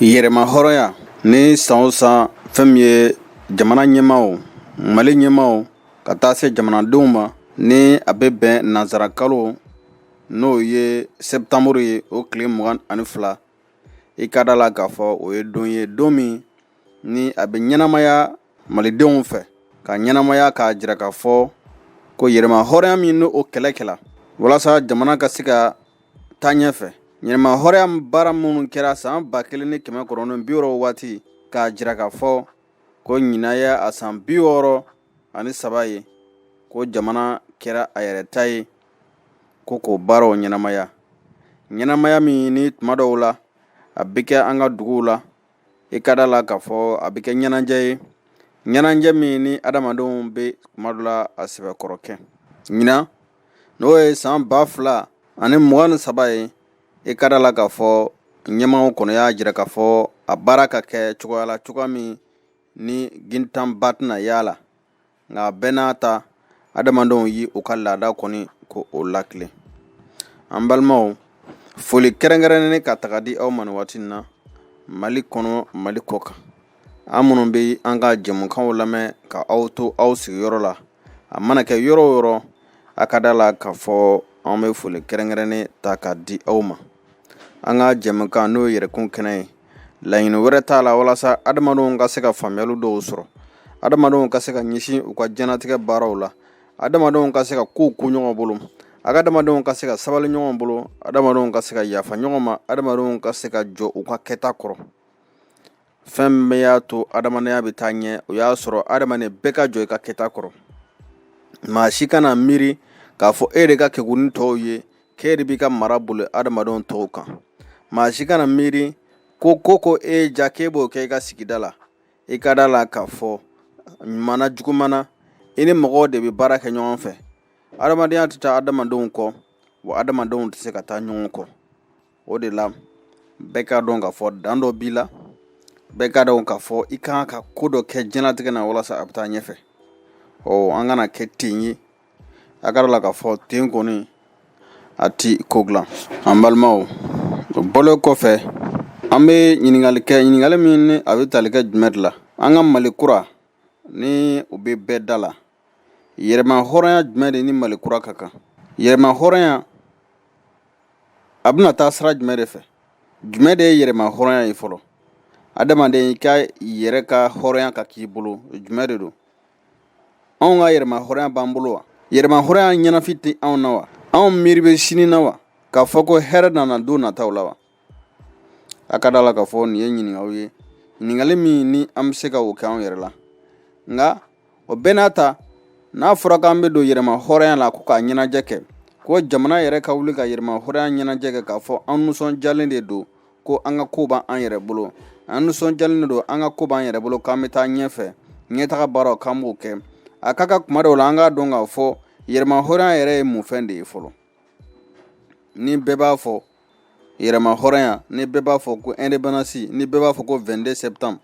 Yɛrɛma hɔrɔnya ni san o san, fɛn min ye jamana ɲɛmaaw, Mali ɲɛmaaw, ka taa se jamanadenw ma, ni a bɛ bɛn nansara kalo, n'o ye sɛtanburu ye, o tile 22, i ka da la k'a fɔ o ye don ye, don min ni a bɛ ɲɛnamaya malidenw fɛ, ka ɲɛnamaya k'a jira k'a fɔ ko yɛrɛma hɔrɔnya min n'o o kɛlɛ kɛla walasa jamana ka se ka taa ɲɛfɛ, yɛrɛma hɔrɔnya baara minnu kɛra san 1960 waati, k'a jira k'a fɔ ko ɲinan ye a san 63 ye ko jamana kɛra a yɛrɛ ta ye, ko k'o baaraw ɲɛnamaya, ɲɛnamaya min ni tuma dɔw la a bɛ kɛ an ka duguw la. I ka da la k'a fɔ a bɛ kɛ ɲɛnajɛ ye, ɲɛnajɛ min ni adamadenw bɛ tuma dɔ la a sɛbɛkɔrɔ kɛ. Ɲinan, n'o ye san 2023 ye, i ka da la k'a fɔ ɲɛmaaw kɔni y'a jira k'a fɔ a baara ka kɛ cogoya la, cogoya min ni gintanba tɛna y'a la. Nka bɛɛ n'a ta, adamadenw ye u ka laada kɔni ko o latilen. An balimaw, foli kɛrɛnkɛrɛnnen ka taga di aw ma nin waati in na, Mali kɔnɔ, Mali kɔ kan, an minnu bɛ an ka jɛmukanw lamɛn ka aw to aw sigiyɔrɔ la, a mana kɛ yɔrɔ o yɔrɔ, a ka da la k'a fɔ an bɛ foli kɛrɛnkɛrɛnnen ta ka di aw ma. An ka jɛmukan, n'o ye Yɛrɛkun Kɛnɛ ye, laɲini wɛrɛ t'a la walasa adamadenw ka se ka faamuyali dɔw sɔrɔ, adamadenw ka se ka ɲɛsin u ka diɲɛnatigɛ baaraw la, adamadenw ka se ka kow kun ɲɔgɔn bolo, adamadenw ka se ka sabali ɲɔgɔn bolo, adamadenw ka se ka yafa ɲɔgɔn ma, adamadenw ka se ka jɔ u ka kɛta kɔrɔ. Fɛn min y'a to adamadenya bɛ taa ɲɛ, o y'a sɔrɔ adamaden bɛɛ ka jɔ i ka kɛta kɔrɔ. Maa si kana miiri k'a fɔ e de ka kegun ni tɔw ye, k'e de b'i ka mara boli adamadenw tɔw kan. Maa si kana miiri ko ko e ja k'e b'o kɛ i ka sigida la. I ka da la k'a fɔ ɲuman na, juguman na, i ni mɔgɔw de bɛ baara kɛ ɲɔgɔn fɛ. Adamadenya tɛ taa adamadenw kɔ, wa adamadenw tɛ se ka taa ɲɔgɔn kɔ. O de la, bɛɛ k'a dɔn k'a fɔ dan dɔ b'i la, bɛɛ k'a dɔn k'a fɔ i kan ka ko dɔ kɛ diɲɛlatigɛ na walasa a bɛ taa ɲɛfɛ. Ɔ, an kana kɛ ten ye. A ka la k'a fɔ ten kɔni a ti ko dilan. An balimaw, o bɔlen kɔfɛ, an bɛ ɲininkali kɛ, ɲininkali min ni a bɛ tali kɛ jumɛn de la? An ka Mali kura ni o bɛ bɛɛ da la, yɛrɛma hɔrɔnya jumɛn de ni Mali kura ka kan? Yɛrɛma hɔrɔnya a bɛna taa sira jumɛn de fɛ? Jumɛn de ye yɛrɛma hɔrɔnya ye fɔlɔ? Adamaden, i ka yɛrɛ ka hɔrɔnya ka k'i bolo, jumɛn de don? Anw ka yɛrɛma hɔrɔnya b'an bolo wa? Yɛrɛma hɔrɔnya ɲɛnafin tɛ anw na wa? Anw miiri bɛ sini na wa, k'a fɔ ko hɛrɛ nana don nataw la wa? A ka da la k'a fɔ nin ye ɲininkaliw ye, ɲininkali min ni an bɛ se ka o kɛ anw yɛrɛ la. Nka o bɛɛ n'a ta, n'a fɔra k'an bɛ don yɛrɛma hɔrɔnya la, ko k'a ɲɛnajɛ kɛ, ko jamana yɛrɛ ka wuli ka yɛrɛma hɔrɔnya ɲɛnajɛ kɛ, k'a fɔ an nisɔndiyalen de don ko an ka ko b'an yɛrɛ bolo, an nisɔndiyalen de don an ka ko b'an yɛrɛ bolo, k'an bɛ taa ɲɛfɛ, ɲɛtaga baaraw k'an b'o kɛ, a ka kan kuma dɔw la an k'a dɔn k'a fɔ yɛrɛma hɔrɔnya yɛrɛ ye mun fɛn de ye fɔlɔ. Ni bɛɛ b'a fɔ yɛrɛma hɔrɔnya, ni bɛɛ b'a fɔ ko indépendance, ni bɛɛ b'a fɔ ko 22 septembre,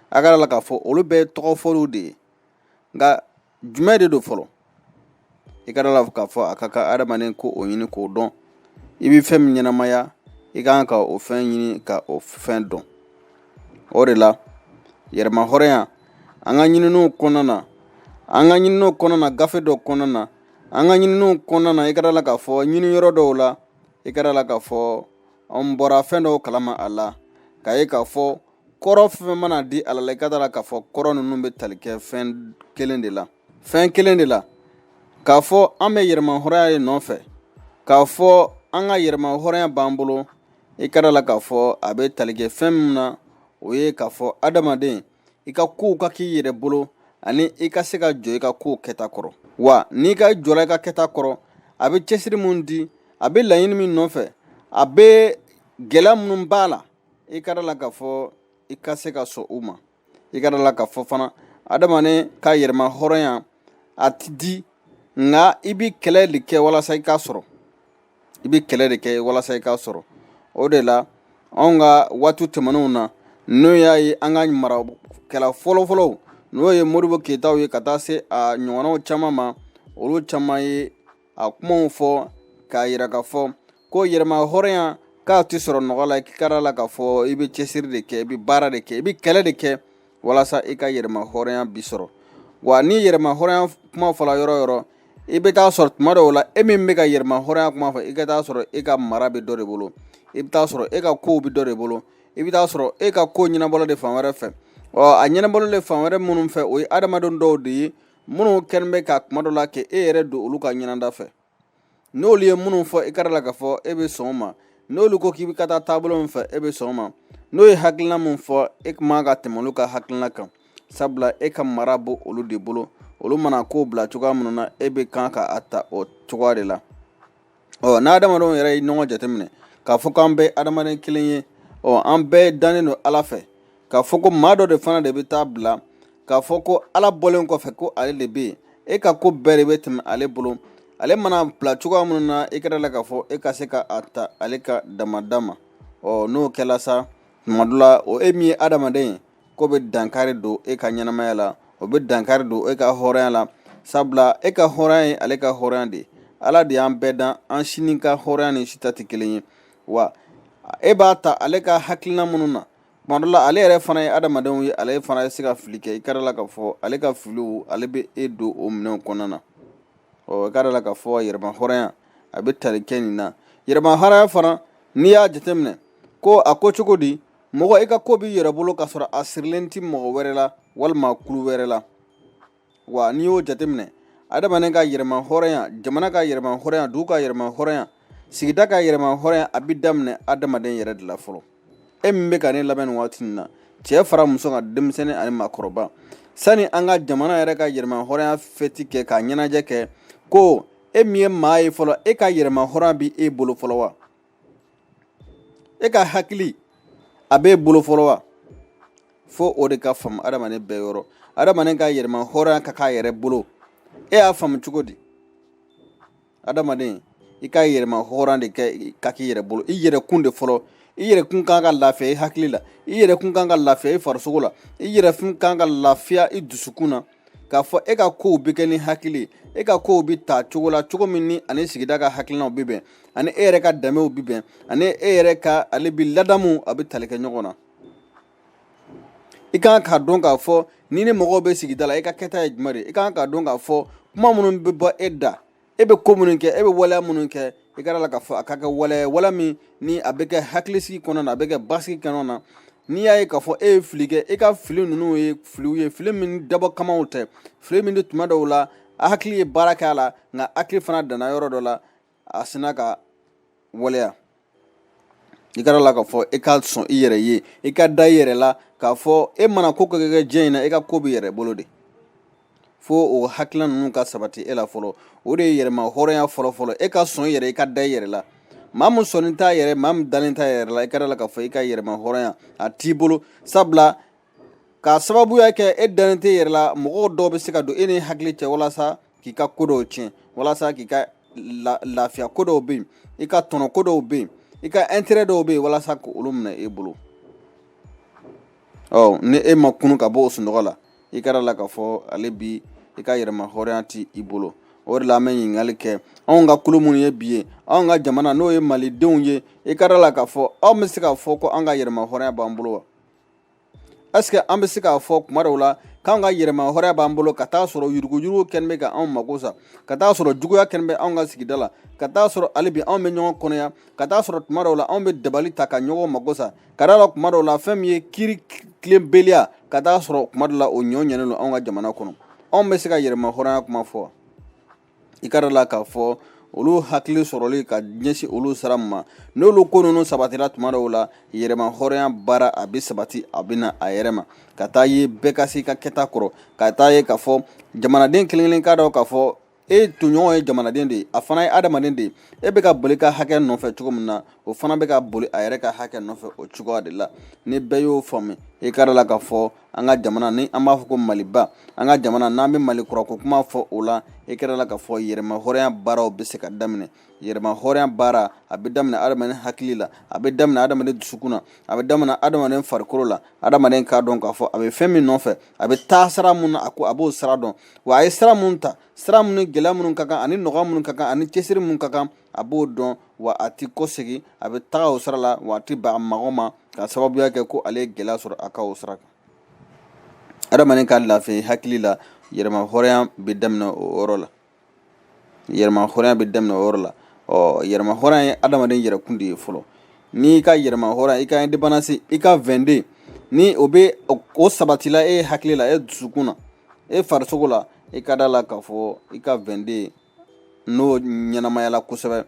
a ka la k'a fɔ olu bɛɛ ye tɔgɔfɔliw de ye. Nka jumɛn de don fɔlɔ? I ka da la k'a fɔ a ka kan adamaden ko o ɲini k'o dɔn. I bɛ fɛn min ɲɛnamaya, i ka kan ka o fɛn ɲini ka o fɛn dɔn. O de la, yɛrɛma hɔrɔnya, an ka ɲininiw kɔnɔna na, an ka ɲininiw kɔnɔna na, gafe dɔ kɔnɔna na, an ka ɲininiw kɔnɔna na, i ka da la k'a fɔ ɲini yɔrɔ dɔw la, i ka da la k'a fɔ an bɔra fɛn dɔw kalama a la, k'a ye k'a fɔ kɔrɔ fɛn mana di a la, i ka da la k'a fɔ kɔrɔ ninnu bɛ tali kɛ fɛn kelen de la, fɛn kelen de la, k'a fɔ an bɛ yɛrɛma hɔrɔnya de nɔfɛ, k'a fɔ an ka yɛrɛma hɔrɔnya b'an bolo. I ka da la k'a fɔ a bɛ tali kɛ fɛn min na, o ye k'a fɔ adamaden, i ka kow ka k'i yɛrɛ bolo, ani i ka se ka jɔ i ka kow kɛta kɔrɔ. Wa n'i ka jɔra i ka kɛta kɔrɔ, a bɛ cɛsiri mun di, a bɛ laɲini min nɔfɛ, a bɛ gɛlɛya minnu b'a la, i ka da la k'a fɔ i ka se ka sɔn u ma. I ka da la k'a fɔ fana, adamaden ka yɛrɛma hɔrɔnya a ti di, nka i bɛ kɛlɛ de kɛ walasa i k'a sɔrɔ, i bɛ kɛlɛ de kɛ walasa i k'a sɔrɔ. O de la, anw ka waati tɛmɛnenw na, n'o y'a ye an ka marakɛla fɔlɔfɔlɔw, n'o ye Modibo Keyitaw ye, ka taa se a ɲɔgɔnnaw caman ma, olu caman ye a kumaw fɔ k'a yira k'a fɔ ko yɛrɛma hɔrɔnya k'a tɛ sɔrɔ nɔgɔ la. I ka da la k'a fɔ i bɛ cɛsiri de kɛ, i bɛ baara de kɛ, i bɛ kɛlɛ de kɛ walasa i ka yɛrɛma hɔrɔnya bi sɔrɔ. Wa ni yɛrɛma hɔrɔnya kuma fɔla yɔrɔ yɔrɔ, i bɛ taa sɔrɔ tuma dɔw la, e min bɛ ka yɛrɛma hɔrɔnya kuma fɔ, i ka taa sɔrɔ e ka mara bɛ dɔ de bolo, i bɛ taa sɔrɔ e ka kow bɛ dɔ de bolo, i bɛ taa sɔrɔ e ka ko ɲɛnabɔla de fan wɛrɛ fɛ. Ɔ a ɲɛnabɔla de fan wɛrɛ minnu fɛ, o ye adamadenw dɔw de ye minnu kɛlen bɛ ka kuma dɔ la kɛ e yɛrɛ don olu ka ɲɛnada fɛ. N'olu ye minnu fɔ, i ka da la k'a fɔ e bɛ sɔn o ma. N'olu ko k'i bɛ ka taa taabolo min fɛ, e bɛ sɔn o ma. N'o ye hakilina min fɔ, e man ka tɛmɛ olu ka hakilina kan, sabula e ka mara b'o olu de bolo. Olu mana ko bila cogoya minnu na, e bɛ kan ka a ta o cogoya de la. Ɔ n'adamadenw yɛrɛ ye ɲɔgɔn jateminɛ k'a fɔ k'an bɛɛ adamaden kelen ye, ɔ an bɛɛ dannen don Ala fɛ, k'a fɔ ko maa dɔ de fana de bɛ taa bila k'a fɔ ko Ala bɔlen kɔfɛ ko ale de bɛ yen, e ka ko bɛɛ de bɛ tɛmɛ ale bolo. Ale mana bila cogoya minnu na, e ka da la k'a fɔ e ka se ka a ta ale ka damada ma. Ɔ n'o kɛla sa, tuma dɔ la, o e min ye adamaden ye, k'o bɛ dankari don e ka ɲɛnamaya la, o bɛ dankari don e ka hɔrɔnya la, sabula e ka hɔrɔnya ye ale ka hɔrɔnya de ye. Ala de y'an bɛɛ dan, an si ni ka hɔrɔnya ni si ta tɛ kelen ye. Wa e b'a ta ale ka hakilina minnu na, tuma dɔ la ale yɛrɛ fana ye adamadenw ye, ale fana ye se ka fili kɛ. I ka da la k'a fɔ ale ka filiw, ale bɛ e don o minɛnw kɔnɔna na. Ɔ i ka da la k'a fɔ yɛrɛma hɔrɔnya a bɛ tali kɛ nin na. Yɛrɛma hɔrɔnya fana, n'i y'a jateminɛ ko a ko cogo di, mɔgɔ i ka ko b'i yɛrɛ bolo k'a sɔrɔ a sirilen tɛ mɔgɔ wɛrɛ la walima kulu wɛrɛ la. Wa n'i y'o jateminɛ, adamaden ka yɛrɛma hɔrɔnya, jamana ka yɛrɛma hɔrɔnya, dugu ka yɛrɛma hɔrɔnya, sigida ka yɛrɛma hɔrɔnya, a bɛ daminɛ adamaden yɛrɛ de la fɔlɔ. E min bɛ ka ne lamɛn nin waati nin na, cɛ fara muso kan, denmisɛnnin ani maakɔrɔba, sani an ka jamana yɛrɛ ka yɛrɛma hɔrɔnya fɛti kɛ k'a ɲɛnajɛ kɛ, ko e min ye maa ye fɔlɔ, e ka yɛrɛma hɔrɔnya bɛ e bolo fɔlɔ wa? E ka hakili a b'e bolo fɔlɔ wa? Fo o de ka faamu adamaden bɛɛ yɔrɔ. Adamaden ka yɛrɛma hɔrɔnya ka k'a yɛrɛ bolo, e y'a faamu cogo di? Adamaden, i ka yɛrɛma hɔrɔnya de kɛ ka k'i yɛrɛ bolo, i yɛrɛkun de fɔlɔ. I yɛrɛkun kan ka lafiya i hakili la, i yɛrɛkun kan ka lafiya i farisogo la, i yɛrɛkun kan ka lafiya i dusukun na, k'a fɔ e ka kow bɛ kɛ ni hakili, e ka kow bɛ ta cogo la, cogo min ni ani sigida ka hakilinaw bɛ bɛn, ani e yɛrɛ ka danbew bɛ bɛn, ani e yɛrɛ ka ale bi ladamu a bɛ tali kɛ ɲɔgɔn na. I kan k'a dɔn k'a fɔ ni ni mɔgɔw bɛ sigida la, i ka kɛta ye jumɛn de ye. I kan k'a dɔn k'a fɔ kuma minnu bɛ bɔ e da, e bɛ ko minnu kɛ, e bɛ waleya minnu kɛ, i ka da la k'a fɔ a ka kɛ waleya, waleya min ni a bɛ kɛ hakilisigi kɔnɔna na, a bɛ kɛ basigi kɔnɔna na. N'i y'a ye k'a fɔ e ye fili kɛ, e ka fili ninnu ye filiw ye, fili min dabɔ kamaw tɛ, fili min tuma dɔw la a hakili ye baara kɛ a la, nka hakili fana danna yɔrɔ dɔ la, a sinna ka waleya. I ka da la k'a fɔ e ka sɔn i yɛrɛ ye, i ka da i yɛrɛ la k'a fɔ e mana ko kɛ kɛ diɲɛ in na, e ka ko b'i yɛrɛ bolo de. Fo o hakilina ninnu ka sabati e la fɔlɔ. O de ye yɛrɛma hɔrɔnya fɔlɔ fɔlɔ. E ka sɔn i yɛrɛ, i ka da i yɛrɛ la. Maa min sɔnnen t'a yɛrɛ, maa min dalen t'a yɛrɛ la, i ka da la k'a fɔ i ka yɛrɛma hɔrɔnya a t'i bolo, sabula k'a sababuya kɛ e dalen tɛ yɛrɛ la, mɔgɔw dɔw bɛ se ka don e ni hakili cɛ walasa k'i ka ko dɔw tiɲɛ, walasa k'i ka lafiya ko dɔw bɛ yen, i ka tɔnɔ ko dɔw bɛ yen, i ka intérêt dɔw bɛ yen, walasa k'olu minɛ e bolo. Ɔ ni e ma kunu ka bɔ o sunɔgɔ la, i ka da la k'a fɔ ale bi i ka yɛrɛma hɔrɔnya tɛ i bolo. O de la an bɛ ɲininkali kɛ anw ka kulu minnu ye bi ye, anw ka jamana n'o ye malidenw ye, i ka da la k'a fɔ aw bɛ se k'a fɔ ko an ka yɛrɛma hɔrɔnya b'an bolo wa? Est-ce que an bɛ se k'a fɔ kuma dɔw la k'an ka yɛrɛma hɔrɔnya b'an bolo, ka taa sɔrɔ yuruguyurugu kɛlen bɛ ka anw mako sa, ka taa sɔrɔ juguya kɛlen bɛ anw ka sigida la, ka taa sɔrɔ hali bi anw bɛ ɲɔgɔn kɔnɔya, ka taa sɔrɔ tuma dɔw la anw bɛ dabali ta ka ɲɔgɔn mako sa, ka d'a la kuma dɔw la fɛn min ye kiiri tilenbaliya, ka taa sɔrɔ kuma dɔw la o ɲɔ ɲɛnen don anw ka jamana kɔnɔ? Anw bɛ se ka yɛrɛma hɔrɔnya kuma fɔ? I ka da la k'a fɔ olu hakili sɔrɔli ka ɲɛsin olu sira ma, n'olu ko ninnu sabatira tuma dɔw la, yɛrɛma hɔrɔnya baara a bɛ sabati, a bɛ na a yɛrɛ ma, ka taa ye bɛɛ ka se i ka kɛta kɔrɔ, ka taa ye k'a fɔ jamanaden kelen kelen k'a dɔn k'a fɔ e tɔɲɔgɔn ye jamanaden de ye, a fana ye adamaden de ye. E bɛ ka boli ka hakɛ nɔfɛ cogo min na, o fana bɛ ka boli a yɛrɛ ka hakɛ nɔfɛ o cogoya de la. Ni bɛɛ y'o faamu, i ka da la k'a fɔ an ka jamana ni an b'a fɔ ko Maliba, an ka jamana n'an bɛ Mali kura ko kuma fɔ o la, i ka da la k'a fɔ yɛrɛma hɔrɔnya baaraw bɛ se ka daminɛ. Yɛrɛma hɔrɔnya baara a bɛ daminɛ adamaden hakili la, a bɛ daminɛ adamaden dusukun na, a bɛ daminɛ adamaden farikolo la. Adamaden k'a dɔn k'a fɔ a bɛ fɛn min nɔfɛ, a bɛ taa sira mun na, a ko a b'o sira dɔn. Wa a ye sira mun ta, sira mun ni gɛlɛya minnu ka kan, ani nɔgɔya minnu ka kan, ani cɛsiri minnu ka kan, a b'o dɔn. wa a tɛ kɔsegin, a bɛ taga o sira la, wa a tɛ ban a mago ma, ka sababuya kɛ ko ale ye gɛlɛya sɔrɔ a ka o sira kan. Adamaden ka lafiya hakili la, yɛrɛma hɔrɔnya bɛ daminɛ o yɔrɔ la. Yɛrɛma hɔrɔnya bɛ daminɛ o yɔrɔ la. Ɔ, yɛrɛma hɔrɔnya ye adamaden yɛrɛkun de ye fɔlɔ. N'i ka yɛrɛma hɔrɔnya, i ka indépendance, i ka 22, ni o bɛ o sabatila e hakili la, e dusukun na, e farisogo la, i ka da la k'a fɔ i ka 22 n'o ɲɛnamayala kosɛbɛ,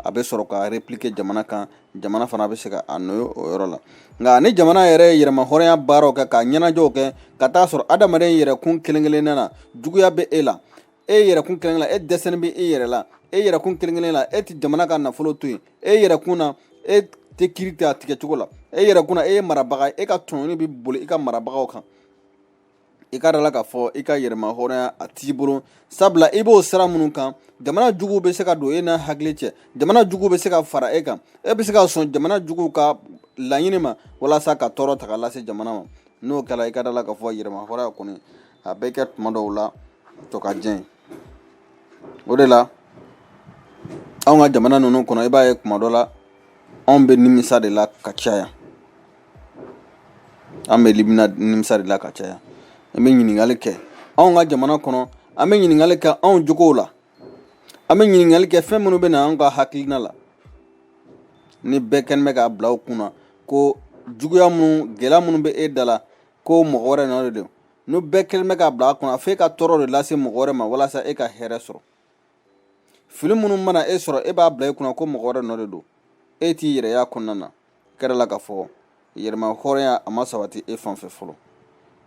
a bɛ sɔrɔ ka répliquer jamana kan. Jamana fana bɛ se ka a nɔ ye o yɔrɔ la. Nka ni jamana yɛrɛ ye yɛrɛma hɔrɔnya baaraw kɛ, ka ɲɛnajɛw kɛ, ka taa sɔrɔ adamaden yɛrɛkun kelen kelen na, juguya bɛ e la, e yɛrɛkun kelen la, e dɛsɛlen bɛ e yɛrɛ la, e yɛrɛkun kelen kelen la, e tɛ jamana ka nafolo to yen, e yɛrɛkun na, e tɛ kiiri tigɛ a tigɛcogo la, e yɛrɛkun na, e ye marabaga ye, e ka tɔɲɔni bɛ boli i ka marabagaw kan, i ka da la k'a fɔ i ka yɛrɛma hɔrɔnya a t'i bolo. Sabula i b'o sira minnu kan, jamana juguw bɛ se ka don e n'a hakili cɛ, jamana juguw bɛ se ka fara e kan, e bɛ se ka sɔn jamana juguw ka laɲini ma walasa ka tɔɔrɔ ta ka lase jamana ma. N'o kɛra, i ka da la k'a fɔ yɛrɛma hɔrɔnya kɔni a bɛ kɛ tuma dɔw la tɔ ka jɛ. O de la anw ka jamana ninnu kɔnɔ, i b'a ye tuma dɔ la anw bɛ nimisa de la ka caya, an bɛ nimisa de la ka caya. An bɛ ɲininkali kɛ anw ka jamana kɔnɔ, an bɛ ɲininkali kɛ anw jogow la, an bɛ ɲininkali kɛ fɛn minnu bɛ na anw ka hakilina la. Ni bɛɛ kɛlen bɛ k'a bila u kunna ko juguya minnu, gɛlɛya minnu bɛ e da la, ko mɔgɔ wɛrɛ nɔ de don, n'u bɛɛ kɛlen bɛ k'a bila a kunna f'e ka tɔɔrɔ de lase mɔgɔ wɛrɛ ma walasa e ka hɛrɛ sɔrɔ, fili minnu mana e sɔrɔ, e b'a bila i kunna ko mɔgɔ wɛrɛ nɔ de don, e t'i yɛrɛya kɔnɔna na, kɛra la k'a fɔ yɛrɛma hɔrɔnya a ma sabati e fan fɛ fɔlɔ.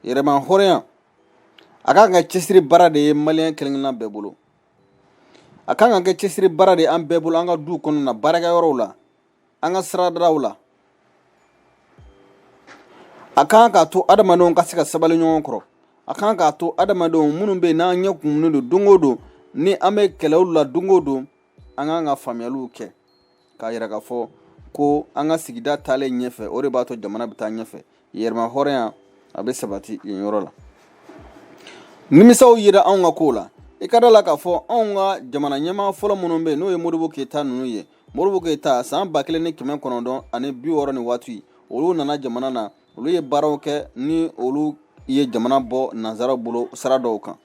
Yɛrɛma hɔrɔnya a kan ka cɛsiri baara de ye maliyɛn kelen-kelenna bɛɛ bolo. A kan ka kɛ cɛsiri baara de ye an bɛɛ bolo, an ka duw kɔnɔna na, baarakɛyɔrɔw la, an ka siradaw la. A kan k'a to adamadenw ka se ka sabali ɲɔgɔn kɔrɔ. A kan k'a to adamadenw minnu bɛ yen n'an ɲɛ kumunen don don o don, ni an bɛ kɛlɛw la don o don, an kan ka faamuyaliw kɛ k'a yira k'a fɔ ko an ka sigida taalen ɲɛfɛ, o de b'a to jamana bɛ taa ɲɛfɛ. Yɛrɛma hɔrɔnya a bɛ sabati yen yɔrɔ la. Nimisaw yera anw ka kow la. I ka da la k'a fɔ anw ka jamana ɲɛmaa fɔlɔ minnu bɛ yen, n'o ye Modibo Keyita ninnu ye, Modibo Keyita san 1960 ni waati, olu nana jamana na, olu ye baaraw kɛ ni olu ye jamana bɔ nansaraw bolo sira dɔw kan.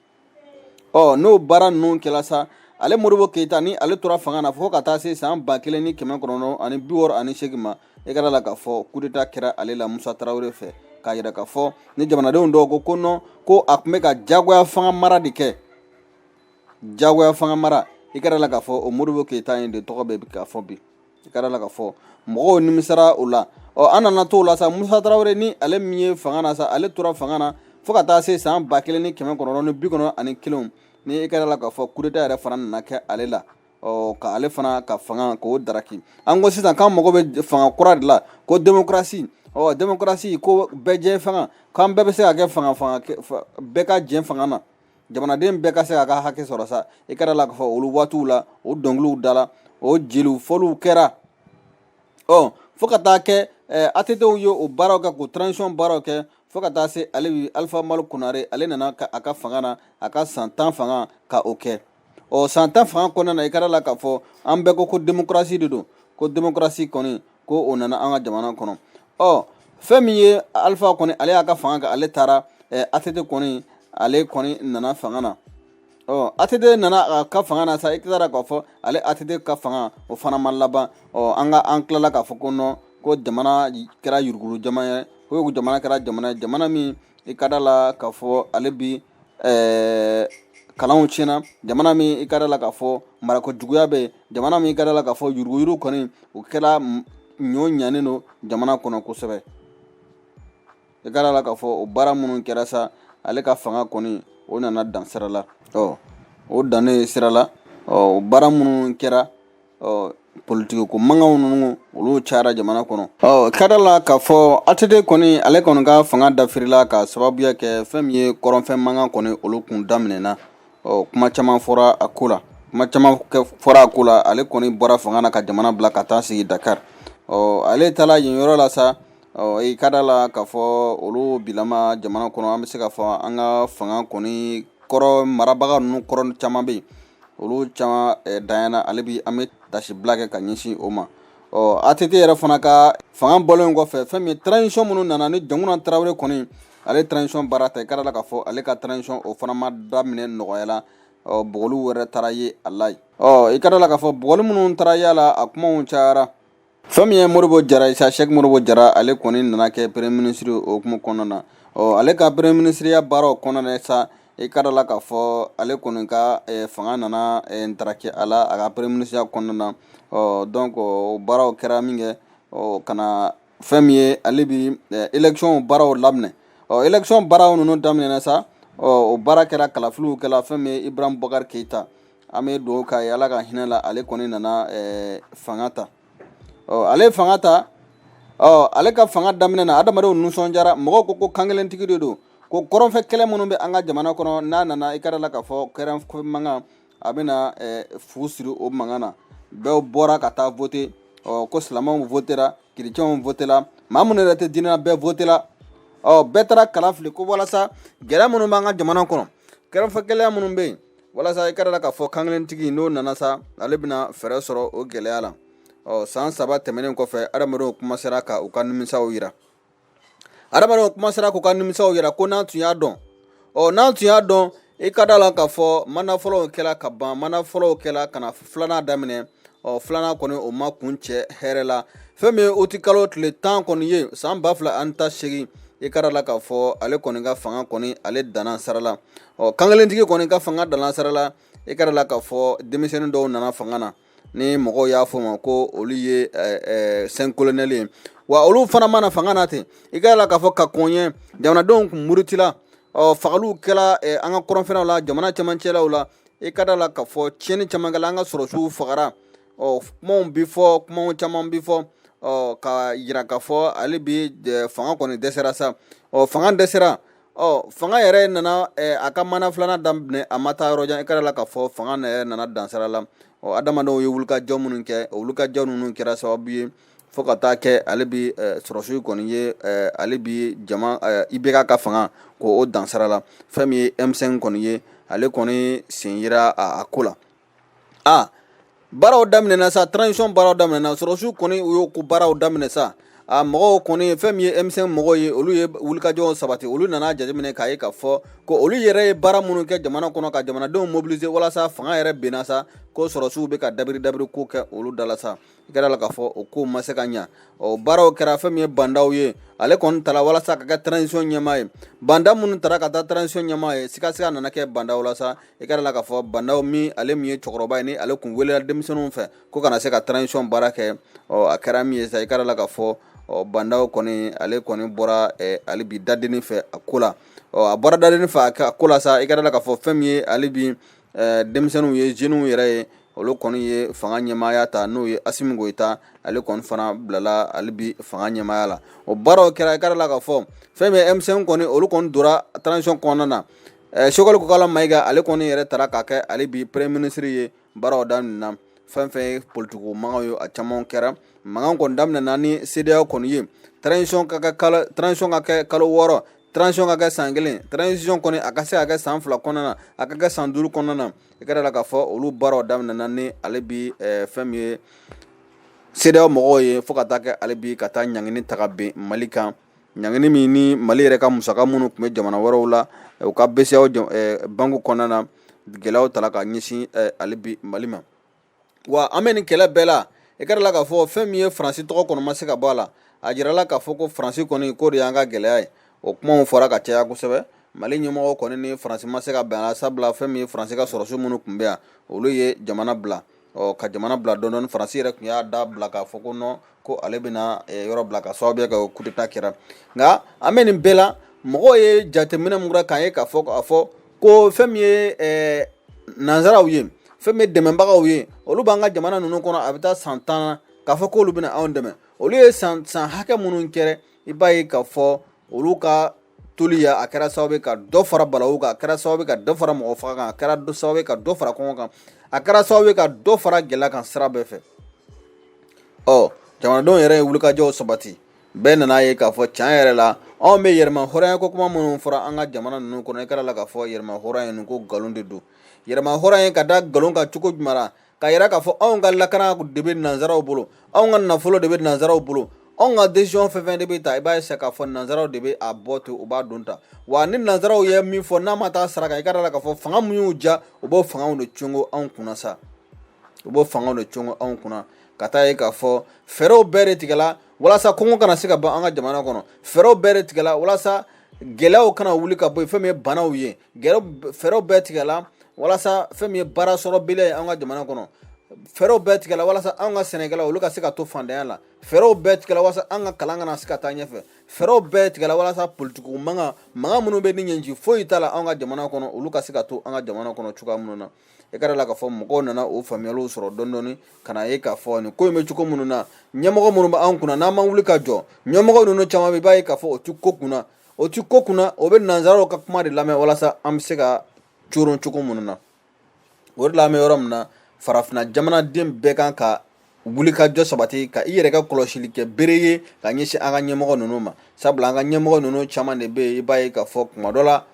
Ɔ, n'o baara ninnu kɛla sa, ale Modibo Keyita ni ale tora fanga na fo ka taa se san 1968 ma. I ka da la k'a fɔ coup d'état kɛra ale la Musa Tarawele fɛ, k'a yira k'a fɔ ni jamanadenw dɔw ko ko non, ko a tun bɛ ka jagoya fanga mara de kɛ, jagoya fanga mara. I ka da la k'a fɔ o Modibo Keyita in de tɔgɔ bɛ k'a fɔ bi. I ka da la k'a fɔ mɔgɔw nimisara o la. Ɔ, an nana to o la sa, Musa Tarawele ni ale min ye fanga na sa, ale tora fanga na fo ka taa se san 1991. Ni i ka da la k'a fɔ coup d'état yɛrɛ fana nana kɛ ale la, ɔ, ka ale fana ka fanga k'o daraki. An ko sisan k'an mago bɛ fanga kura de la, ko démocratie. Ɔ, démocratie ko bɛɛ jɛ fanga, k'an bɛɛ bɛ se ka kɛ fanga, fanga bɛɛ ka jɛ fanga na, jamanaden bɛɛ ka se k'a ka hakɛ sɔrɔ sa. I ka da la k'a fɔ olu waatiw la, o dɔnkiliw dala, o jeliw fɔliw kɛra. Ɔ, fo ka taa kɛ ATT ye o baaraw kɛ, k'o transition baaraw kɛ, fo ka taa se ale bi Alpha Umaru Konare, ale nana a ka fanga na, a ka san 10 fanga ka o kɛ. Ɔ, san 10 fanga kɔnɔna na, i ka da la k'a fɔ an bɛɛ ko ko démocratie de don, ko démocratie kɔni ko o nana an ka jamana kɔnɔ. Ɔ, fɛn min ye Alpha kɔni, ale y'a ka fanga kɛ, ale taara. ATT kɔni, ale kɔni nana fanga na. Ɔ, ATT nana a ka fanga na sa, i tilala k'a fɔ ale ATT ka fanga o fana ma laban. Ɔ, an ka an tilala k'a fɔ ko non, ko jamana kɛra yuruguyurugu jamana ye, ko jamana kɛra jamana ye, jamana min i ka da la k'a fɔ ale bi kalanw tiɲɛna, jamana min i ka da la k'a fɔ marako juguya bɛ yen, jamana min i ka da la k'a fɔ yuruguyurugu kɔni o kɛra ɲɔ ɲanen don jamana kɔnɔ kosɛbɛ. I ka da la k'a fɔ o baara minnu kɛra sa, ale ka fanga kɔni o nana dan sira la. Ɔ, o dannen sira la, ɔ, o baara minnu kɛra, ɔ, politiki ko mankanw ninnu olu cayara jamana kɔnɔ. Ɔ, ka da la k'a fɔ ATT kɔni, ale kɔni ka fanga dafirila ka sababuya kɛ fɛn min ye kɔrɔnfɛ mankan kɔni olu kun daminɛna. Ɔ, kuma caman fɔra a ko la, kuma caman fɔra a ko la. Ale kɔni bɔra fanga na ka jamana bila ka taa sigi Dakar. Ɔ, ale taara yen yɔrɔ la sa. Ɔ, i ka da la k'a fɔ olu bilama jamana kɔnɔ, an bɛ se k'a fɔ an ka fanga kɔni kɔrɔ marabaga ninnu kɔrɔ caman bɛ yen, olu caman danyana. Ale bi an bɛ tasibila kɛ ka ɲɛsin o ma. Ɔ ATT yɛrɛ fana ka fanga bɔlen kɔfɛ, fɛn min ye transition minnu nana ni Dioncounda Traoré kɔni, ale transition baara ta, i ka da la k'a fɔ ale ka transition o fana ma daminɛ nɔgɔya la. Ɔ bugɔliw wɛrɛ taara ye a la yen. Ɔ i ka da la k'a fɔ bugɔli minnu taara ye a la, a kumaw cayara. Fɛn min ye Modibo Jara, Isa Sɛki Modibo Jara, ale kɔni nana kɛ premier ministre o hukumu kɔnɔna na. Ɔ ale ka premier ministreya baaraw kɔnɔna na sa, i ka da la k'a fɔ ale kɔni ka fanga nana ntaraki a la a ka premier ministreya kɔnɔna na. Ɔ donc o baaraw kɛra min kɛ, ɔ ka na fɛn min ye ale bi élection baaraw laminɛ. Ɔ élection baaraw ninnu daminɛna sa. Ɔ o baara kɛra, kalafiliw kɛla. Fɛn min ye Ibrahim Boubacar Keïta, an bɛ dugawu k'a ye, Ala ka hinɛ la, ale kɔni nana fanga ta. Ɔ ale fanga ta. Ɔ ale ka fanga daminɛ na, adamadenw nisɔndiyara. Mɔgɔw ko ko kankelentigi de don, ko kɔrɔnfɛ kɛlɛ minnu bɛ an ka jamana kɔnɔ, n'a nana, i ka da la k'a fɔ kɔrɔnfɛ mankan, a bɛna fu siri o mankan na. Bɛɛ bɔra ka taa voter. Ɔ ko silamɛw votera, kerecɛnw votela, maa minnu yɛrɛ tɛ diinɛ na, bɛɛ votela. Ɔ bɛɛ taara kala fili ko walasa gɛlɛya minnu b'an ka jamana kɔnɔ, kɔrɔnfɛ gɛlɛya minnu bɛ yen, walasa i ka da la k'a fɔ kankelentigi n'o nana sa, ale bɛna fɛɛrɛ sɔrɔ o gɛlɛya la. Ɔ san 3 tɛmɛnen kɔfɛ, adamadenw kumasera ka u ka nimisaw yira. Adamadenw kumasera k'u ka nimisaw yira ko n'an tun y'a dɔn, ɔ n'an tun y'a dɔn, i ka da la k'a fɔ mandat fɔlɔw kɛla ka ban, mandat fɔlɔw kɛla ka na filanan daminɛ. Ɔ filanan kɔni, o ma kun cɛ hɛrɛ la. Fɛn min ye uti kalo tile 10 kɔni ye san 2018, i ka da la k'a fɔ ale kɔni ka fanga kɔni, ale danna sara la. Ɔ kankelentigi kɔni ka fanga danna sara la. I ka da la k'a fɔ denmisɛnnin dɔw nana fanga na, ni mɔgɔw y'a fɔ ma ko olu ye 5 colonels ye. Wa olu fana mana fanga na ten, i ka la k'a fɔ ka kɔn ɲɛ, jamanadenw kun murutila. Ɔ fagaliw kɛla an ka kɔrɔnfɛlaw la, jamana cɛmancɛlaw la. I ka da la k'a fɔ tiɲɛni caman kɛla, an ka sɔrɔsiw fagara. Ɔ kumaw bi fɔ, kumaw caman bi fɔ, ɔ ka yira k'a fɔ ale bi fanga kɔni dɛsɛra sa. Ɔ fanga dɛsɛra. Ɔ fanga yɛrɛ nana a ka mandat filanan daminɛ, a ma taa yɔrɔ jan, i ka la k'a fɔ fanga yɛrɛ nana dansara la. Ɔ adamadenw ye wulikajɔ minnu kɛ, o wulikajɔ ninnu kɛra sababu ye fo ka taa kɛ ale bi sɔrɔsiw kɔni ye ale bi jama IBK ka fanga ko o dansara la. Fɛn min ye M5 kɔni ye, ale kɔni sen yira a ko la. A baaraw daminɛna sa, transition baaraw daminɛna, sɔrɔsiw kɔni u y'o ko baaraw daminɛ sa. A mɔgɔw kɔni, fɛn min ye M5 mɔgɔw ye, olu ye wulikajɔw sabati. Olu nana jateminɛ k'a ye k'a fɔ ko olu yɛrɛ ye baara minnu kɛ jamana kɔnɔ ka jamanadenw mobiliser walasa fanga yɛrɛ benna sa, ko sɔrɔsiw bɛ ka dabiri dabiri ko kɛ olu da la sa. I kɛra la k'a fɔ o ko ma se ka ɲa. O baaraw kɛra. Fɛn min ye Bah N'Daw ye, ale kɔni tala walasa ka kɛ transition ɲɛmaa ye. Bah N'Daw minnu tara ka taa transition ɲɛmaa ye, sigasiga nana kɛ Bah N'Daw la sa. I kɛra la k'a fɔ Bah N'Daw min, ale min ye cɛkɔrɔba ye, ni ale kun welela denmisɛnninw fɛ ko kana se ka transition baara kɛ. Ɔ a kɛra min ye sa, i kɛra la k'a fɔ ɔ Bah N'Daw kɔni, ale kɔni bɔra ale bi dadenni fɛ a ko la. Ɔ a bɔra dadenni fɛ a ko la sa. I kɛra la k'a fɔ fɛn min ye ale bi denmisɛnninw ye, jeunes yɛrɛ ye, olu kɔni ye fanga ɲɛmaaya ta, n'o ye Assimi Goïta, ale kɔni fana bilala ale bi fanga ɲɛmaaya la. O baaraw kɛra. I kɛra la k'a fɔ fɛn min ye M5 kɔni, olu kɔni donna transition kɔnɔna na. Choguel Kokalla Maïga, ale kɔni yɛrɛ taara k'a kɛ ale bi premier ministre ye. Baaraw daminɛna. Fɛn fɛn ye politiki mankanw ye, a caman kɛra. Mankan kɔni daminɛna ni CEDEAO kɔni ye transition ka kɛ kalo 6, transition ka kɛ san 1, transition kɔni a ka se ka kɛ san 2 kɔnɔna na, a ka kɛ san 5 kɔnɔna na. I kɛra la k'a fɔ olu baaraw daminɛna ni ale bi fɛn min ye CEDEAO mɔgɔw ye, fo ka taa kɛ ale bi ka taa ɲangini ta ka bin Mali kan, ɲangini min ni Mali yɛrɛ ka musaka minnu tun bɛ jamana wɛrɛw la, u ka BCEAO banque kɔnɔna na, gɛlɛyaw tala ka ɲɛsin ale bi Mali ma. Wa an bɛ nin kɛlɛ bɛɛ la, i kɛra la k'a fɔ fɛn min ye Faransi tɔgɔ kɔnɔ ma se ka bɔ a la. A jirala k'a fɔ ko Faransi kɔni k'o de y'an ka gɛlɛya ye. O kumaw fɔra ka caya kosɛbɛ. Mali ɲɛmɔgɔ kɔni ni Faransi ma se ka bɛn a la, sabula fɛn min ye Faransi ka sɔrɔsiw minnu tun bɛ yan, olu ye jamana bila. Ɔ ka jamana bila dɔɔni dɔɔni. Faransi yɛrɛ tun y'a da bila k'a fɔ ko non, ko ale bɛna yɔrɔ bila ka sababuya kɛ coup d'état kɛra. Nka an bɛ nin bɛɛ la, mɔgɔw ye jateminɛ mun kɛra k'a ye k'a fɔ ko fɛn min ye nanzaraw ye, fɛn min ye dɛmɛbagaw ye, olu b'an ka jamana ninnu kɔnɔ, a bɛ taa san 10 k'a fɔ k'olu bɛna anw dɛmɛ. Olu ye san san hakɛ minnu kɛra, i b'a ye k'a fɔ olu ka toli ya, a kɛra sababu ye ka dɔ fara balawu kan, a kɛra sababu ye ka dɔ fara mɔgɔ faga kan, a kɛra sababu ye ka dɔ fara kɔngɔ kan, a kɛra sababu ye ka dɔ fara gɛlɛya kan sira bɛɛ fɛ. Ɔ jamanadenw yɛrɛ ye wulikajɔw sabati. Bɛɛ nana ye k'a fɔ tiɲɛ yɛrɛ la, anw bɛ yɛrɛma hɔrɔnya ko kuma minnu fɔra an ka jamana ninnu kɔnɔ, i kɛra la k'a fɔ yɛrɛma hɔrɔnya ninnu ko nkalon de don. Yɛrɛma hɔrɔnya ka da nkalon kan cogo jumɛn na? K'a yira k'a fɔ anw ka lakana de bɛ nanzaraw bolo, anw ka nafolo de bɛ nanzaraw bolo, anw ka décision fɛn fɛn de bɛ ta, i b'a ye k'a fɔ nanzaraw de bɛ a bɔ ten, u b'a don ta. Wa ni nanzaraw ye min fɔ, n'a ma taa sira kan, i ka da la k'a fɔ fanga min y'u ja, u b'o fangaw de congo anw kunna sa, u b'o fangaw de congo anw kunna. Ka taa ye k'a fɔ fɛɛrɛw bɛɛ de tigɛla walasa kɔngɔ kana se ka ban an ka jamana kɔnɔ, fɛɛrɛw bɛɛ de tigɛla walasa gɛlɛyaw kana wuli ka bɔ yen, fɛn min ye banaw ye, fɛɛrɛw bɛɛ tigɛla walasa fɛn min ye baara sɔrɔbaliya ye an ka jamana kɔnɔ, fɛɛrɛw bɛɛ tigɛla walasa an ka sɛnɛkɛlaw olu ka se ka to fantanya la, fɛɛrɛw bɛɛ tigɛla walasa an ka kalan kana se ka taa ɲɛfɛ, fɛɛrɛw bɛɛ tigɛla walasa politikiw mankan mankan minnu bɛ ni ɲɛji foyi t'a la an ka jamana kɔnɔ, olu ka se ka to an ka jamana kɔnɔ cogoya minnu na. I ka da la k'a fɔ mɔgɔw nana o faamuyaliw sɔrɔ dɔɔni dɔɔni, ka na ye k'a fɔ nin ko in bɛ cogo minnu na, ɲɛmɔgɔ minnu bɛ an kunna, n'an ma wuli ka jɔ, ɲɛmɔgɔ ninnu caman bɛ, i b'a ye k'a fɔ o ti ko kunna, o ti ko kunna, o bɛ nanzaraw ka kuma de lamɛn walasa an bɛ se ka coron cogo minnu na. O de la an bɛ yɔrɔ min na, farafinna jamanaden bɛɛ kan ka wuli ka jɔ sabati, ka i yɛrɛ kɛ kɔlɔsili kɛ bere ye ka ɲɛsin an ka ɲɛmɔgɔ ninnu ma. Sabula an ka ɲɛmɔgɔ ninnu caman de bɛ yen, i b'a ye k'a fɔ kuma dɔ la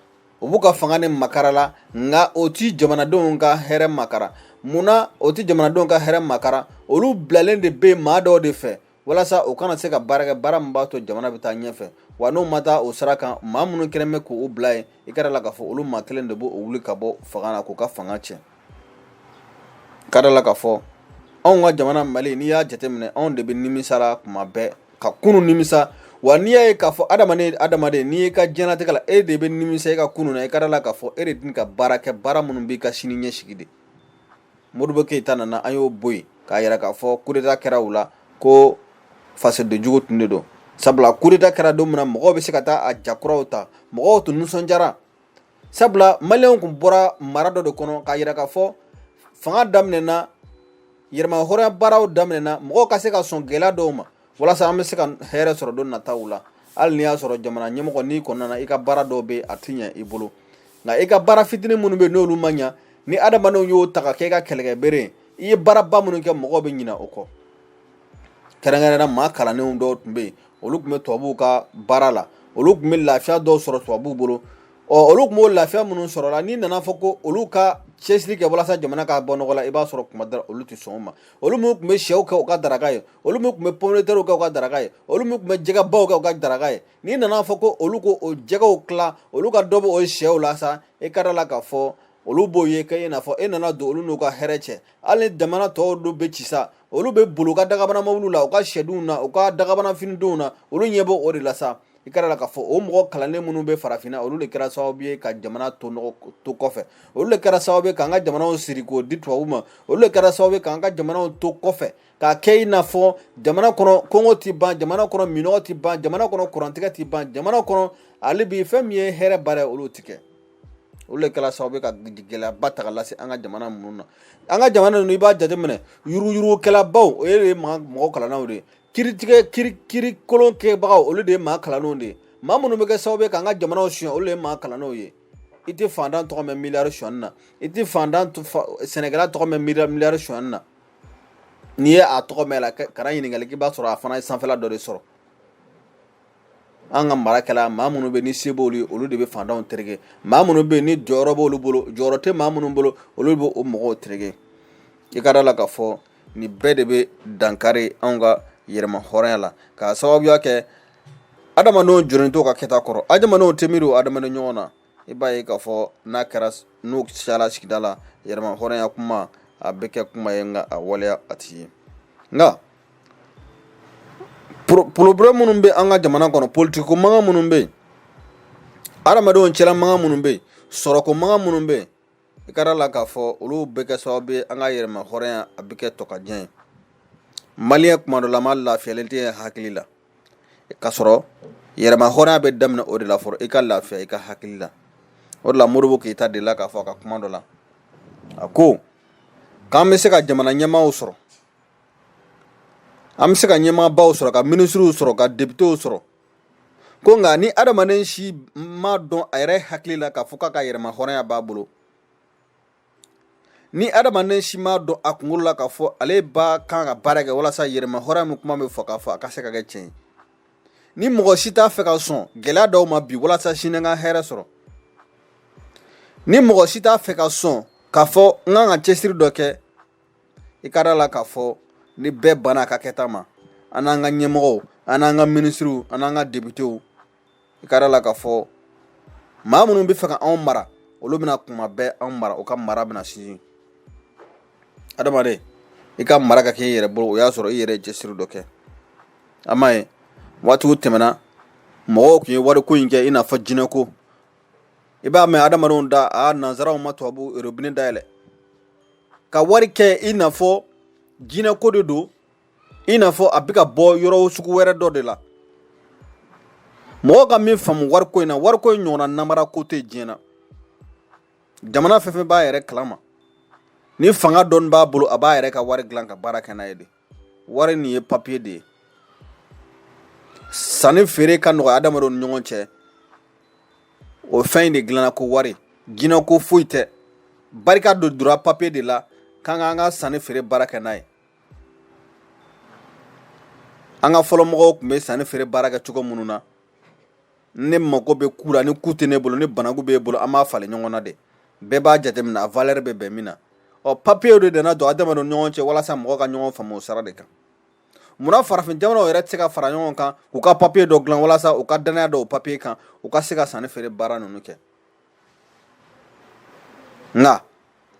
u b'u ka fanga ni makara la, nka o ti jamanadenw ka hɛrɛ makara. Munna o ti jamanadenw ka hɛrɛ makara? Olu bilalen de bɛ maa dɔw de fɛ walasa u kana se ka baara kɛ, baara min b'a to jamana bɛ taa ɲɛfɛ. Wa n'u ma taa o sira kan, maa minnu kɛlen bɛ k'u bila yen, i ka da la k'a fɔ olu maa kelen de b'o wuli ka bɔ fanga na k'u ka fanga tiɲɛ. Ka da la k'a fɔ anw ka jamana Mali, n'i y'a jateminɛ, anw de bɛ nimisa la kuma bɛɛ, ka kunun nimisa. Wa n'i y'a ye k'a fɔ adamaden adamaden, n'i y'i ka diɲɛlatigɛ la, e de bɛ nimisa i ka kunun na, i ka da la k'a fɔ e de tɛ ka baara kɛ, baara minnu b'i ka sini ɲɛsigi de. Modibo Keyita nana, an y'o bɔ yen k'a yira k'a fɔ coup d'état kɛra u la, ko fasodenjugu tun de don. Sabula coup d'état kɛra don min na, mɔgɔw bɛ se ka taa a jakuraw ta, mɔgɔw tun nisɔndiyara, sabula maliyɛnw tun bɔra mara dɔ de kɔnɔ k'a yira k'a fɔ fanga daminɛna, yɛrɛmahɔrɔnya baaraw daminɛna, mɔgɔw ka se ka sɔn gɛlɛya dɔw ma walasa an bɛ se ka hɛrɛ sɔrɔ don nataw la. Hali n'i y'a sɔrɔ jamana ɲɛmɔgɔ n'i kɔnɔna na, i ka baara dɔw bɛ a ti ɲɛ i bolo, nka i ka baara fitinin minnu bɛ n'olu ma ɲa, ni adamadenw y'o ta ka kɛ i ka kɛlɛkɛbere ye, i ye baaraba minnu kɛ, mɔgɔw bɛ ɲinɛ o kɔ. Kɛrɛnkɛrɛnnenya maa kalannenw dɔw tun bɛ yen, olu tun bɛ tubabuw ka baara la, olu tun bɛ lafiya dɔw sɔrɔ tubabuw bolo. Ɔ olu tun b'o lafiya minnu sɔrɔ la, n'i nana fɔ ko olu ka cɛsiri kɛ walasa jamana ka bɔ nɔgɔ la, i b'a sɔrɔ kuma dɔ olu tɛ sɔn o ma. Olu minnu tun bɛ sɛw kɛ u ka daraka ye, olu minnu tun bɛ pomme de terre kɛ u ka daraka ye, olu minnu tun bɛ jɛgɛbaw kɛ u ka daraka ye, n'i nana fɔ ko olu ko o jɛgɛw tila, olu ka dɔ bɔ o sɛw la sa, i ka da la k'a fɔ olu b'o ye kɛ i n'a fɔ e nana don olu n'u ka hɛrɛ cɛ. Hali ni jamana tɔw dun bɛ ci sa, olu bɛ boli u ka dagabana mɔbiliw la, u ka sɛdenw na, u ka dagabana finidenw na, olu ɲɛ b'o de la sa. I ka da la k'a fɔ o mɔgɔ kalannen minnu bɛ farafinna, olu de kɛra sababu ye ka jamana to nɔgɔ to kɔfɛ, olu de kɛra sababu ye k'an ka jamanaw siri k'o di tubabuw ma, olu de kɛra sababu ye k'an ka jamanaw to kɔfɛ, k'a kɛ i n'a fɔ jamana kɔnɔ kɔngɔ ti ban, jamana kɔnɔ minnɔgɔ ti ban, jamana kɔnɔ kurantigɛ ti ban, jamana kɔnɔ hali bi fɛn min ye hɛrɛ baara ye, olu ti kɛ. Olu de kɛra sababu ye ka gɛlɛyaba ta ka lase an ka jamana ninnu na. An ka jamana ninnu, i b'a jateminɛ, yuruguyurugukɛlabaw, o ye mɔgɔ kalannenw de ye. Kiritigɛ kiri kiri kolon kɛbagaw, olu de ye maa kalannenw de ye. Maa minnu bɛ kɛ sababu ye k'an ka jamanaw suɲɛ, olu de ye maa kalannenw ye. I tɛ fantan tɔgɔ mɛn miliyari suɲɛni na, i tɛ fantan sɛnɛkɛla tɔgɔ mɛn miliyari suɲɛni na. N'i ye a tɔgɔ mɛn la, kana ɲininkali k'i b'a sɔrɔ a fana ye sanfɛla dɔ de sɔrɔ. An ka mara kɛla, maa minnu bɛ ni se b'olu ye, olu de bɛ fantanw tereke. Maa minnu bɛ ni jɔyɔrɔ b'olu bolo, jɔyɔrɔ tɛ maa minnu bolo, olu bɛ o mɔgɔw tereke. I ka da la k'a fɔ nin bɛɛ de bɛ dankari anw ka yɛrɛma hɔrɔnya la, k'a sababuya kɛ adamadenw jɔlen t'u ka kɛta kɔrɔ, adamadenw tɛ miiri adamaden ɲɔgɔn na. I b'a ye k'a fɔ n'a kɛra, n'o cayala sigida la, yɛrɛma hɔrɔnya kuma a bɛ kɛ kuma ye, nka a waleya a ti ye. Nka problème minnu bɛ an ka jamana kɔnɔ, politiko mankan minnu bɛ yen, adamadenw cɛla mankan minnu bɛ yen, sɔrɔko mankan minnu bɛ yen, i ka da la k'a fɔ olu bɛ kɛ sababu ye an ka yɛrɛma hɔrɔnya a bɛ kɛ tɔkajɛ ye. Maliyɛn kuma dɔ la ma lafiyalen tɛ hakili la, k'a sɔrɔ yɛrɛma hɔrɔnya bɛ daminɛ o de la fɔlɔ, i ka lafiya i ka hakili la. O de la Modibo Keyita delila k'a fɔ a ka kuma dɔ la, a ko k'an bɛ se ka jamana ɲɛmaaw sɔrɔ, an bɛ se ka ɲɛmaabaw sɔrɔ, ka minisiriw sɔrɔ, ka depitew sɔrɔ, ko nka ni adamaden si ma dɔn a yɛrɛ hakili la k'a fɔ k'a ka yɛrɛma hɔrɔnya b'a bolo, ni adamaden si ma dɔn a kunkolo la k'a fɔ ale ba kan ka baara kɛ walasa yɛrɛma hɔrɔnya min kuma bɛ fɔ k'a fɔ a ka se ka kɛ tiɲɛ ye, ni mɔgɔ si t'a fɛ ka sɔn gɛlɛya dɔw ma bi walasa sini n ka hɛrɛ sɔrɔ, ni mɔgɔ si t'a fɛ ka sɔn k'a fɔ n kan ka cɛsiri dɔ kɛ I ka da la k'a fɔ ni bɛɛ banna a ka kɛta ma, an n'an ka ɲɛmɔgɔw, an n'an ka minisiriw, an n'an ka depitew, i ka da la k'a fɔ maa minnu bɛ fɛ ka anw mara, olu bɛna kuma bɛɛ anw mara, u ka mara bɛna sinsin. Adamaden, i ka mara ka kɛ i yɛrɛ bolo, o y'a sɔrɔ i yɛrɛ ye cɛsiri dɔ kɛ. An m'a ye waatiw tɛmɛna, mɔgɔw tun ye wariko in kɛ i n'a fɔ jinɛko. I b'a mɛn adamadenw da, a nanzaraw ma tubabu robinet dayɛlɛ ka wari kɛ i n'a fɔ jinɛko de don, i n'a fɔ a bɛ ka bɔ yɔrɔ sugu wɛrɛ dɔ de la. Mɔgɔ ka min faamu wariko in na, wariko in ɲɔgɔnna namara ko tɛ diɲɛ na. Jamana fɛn fɛn b'a yɛrɛ kalama, ni fanga dɔɔni b'a bolo, a b'a yɛrɛ ka wari dilan ka baara kɛ n'a ye de. Wari nin ye papiye de ye, sanni feere ka nɔgɔya adamadenw ni ɲɔgɔn cɛ. O fɛn in de dilanna ko wari, jinɛ ko foyi tɛ. Barika dɔ donna papiye de la k'an k'an ka sanni feere baara kɛ n'a ye. An ka fɔlɔmɔgɔw tun bɛ sanni feere baara kɛ cogo minnu na, ne mako bɛ ku la, ni ku tɛ ne bolo, ni banaku b'e bolo, an b'a falen ɲɔgɔn na de. Bɛɛ b'a jateminɛ a valeur bɛ bɛn min na. Ɔ, papiyew de nana don adamadenw ni ɲɔgɔn cɛ walasa mɔgɔ ka ɲɔgɔn faamu o sira de kan. Munna farafin jamanaw yɛrɛ tɛ se ka fara ɲɔgɔn kan k'u ka papiye dɔ dilan walasa u ka danaya da o papiye kan, u ka se ka sanni feere baara ninnu kɛ? Nka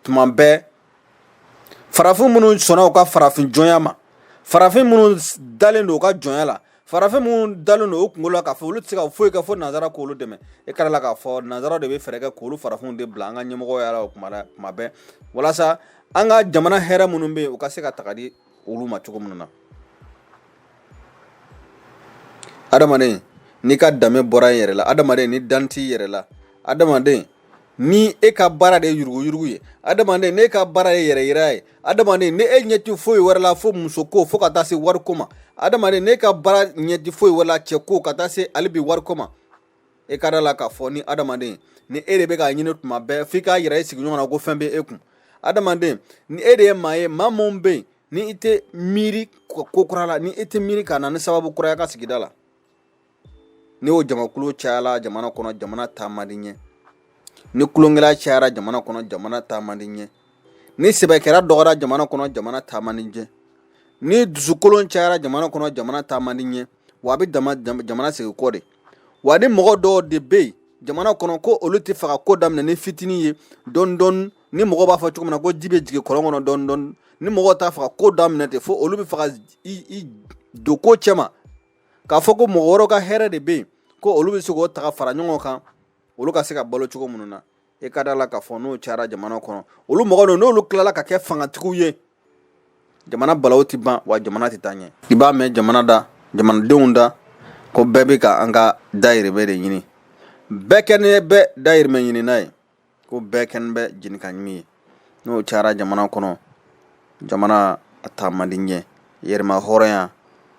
tuma bɛɛ, farafin minnu sɔnna u ka farafin jɔnya ma, farafin minnu dalen don u ka jɔnya la, farafin minnu dalen don u kunkolo la k'a fɔ olu tɛ se ka foyi kɛ fo nanzara k'olu dɛmɛ, e kɛra la k'a fɔ nanzara de bɛ fɛɛrɛ kɛ k'olu farafinw de bila an ka ɲɛmɔgɔya la o kuma la tuma bɛɛ, walasa an ka jamana hɛrɛ minnu bɛ yen, u ka se ka taga di olu ma cogo minnu na. Adamaden, n'i ka danbe bɔra i yɛrɛ la, adamaden, ni dan t'i yɛrɛ la, adamaden, ni e ka baara de ye yuruguyurugu ye, adamaden, n'e ka baara ye yɛrɛyira ye, adamaden, ni e ɲɛ tɛ foyi wɛrɛ la fo musoko, fo ka taa se wariko ma, adamaden, n'e ka baara ɲɛ tɛ foyi wɛrɛ la cɛko ka taa se hali bi wariko ma, e ka da la k'a fɔ ni adamaden, ni e de bɛ k'a ɲini tuma bɛɛ f'i k'a yira i sigiɲɔgɔn na ko fɛn bɛ e kun, adamaden, ni e de ye maa ye, maa minnu bɛ yen ni i tɛ miiri ko kura la, ni i tɛ miiri ka na ni sababu kura ye ka sigida la, ni o jamakulu cayala jamana kɔnɔ, jamana taa man di ɲɛ. Ni tulonkɛla cayara jamana kɔnɔ, jamana taa man di ɲɛ. Ni sɛbɛkɛra dɔgɔyara jamana kɔnɔ, jamana taa man di ɲɛ. Ni dusukolon cayara jamana kɔnɔ, jamana taa man di ɲɛ, wa a bɛ jamana segin kɔ de. Wa ni mɔgɔ dɔw de bɛ yen jamana kɔnɔ ko olu tɛ fɛ ka ko daminɛ ni fitinin ye dɔɔni dɔɔni, ni mɔgɔ b'a fɔ cogo min na ko ji bɛ jigin kɔlɔn kɔnɔ dɔɔni dɔɔni, ni mɔgɔw t'a fɛ ka ko daminɛ ten, fo olu bɛ fɛ ka i don ko cɛma k'a fɔ ko mɔgɔ wɛrɛw ka hɛrɛ de bɛ yen, ko olu bɛ se k'o ta ka fara ɲɔgɔn kan, olu ka se ka balo cogo minnu na. E ka da la k'a fɔ n'o cayara jamana kɔnɔ, olu mɔgɔ ninnu, n'olu tilala ka kɛ fangatigiw ye, jamana balawu tɛ ban, wa jamana tɛ taa ɲɛ. I b'a mɛn jamana da, jamanadenw da, ko bɛɛ bɛ ka an ka dayirimɛ de ɲini, bɛɛ kɛlen bɛ dayirimɛ ɲinina ye, ko bɛɛ kɛlen bɛ jenikan ɲimi ye. N'o cayara jamana kɔnɔ, jamana a taa man di ɲɛ, yɛrɛma hɔrɔnya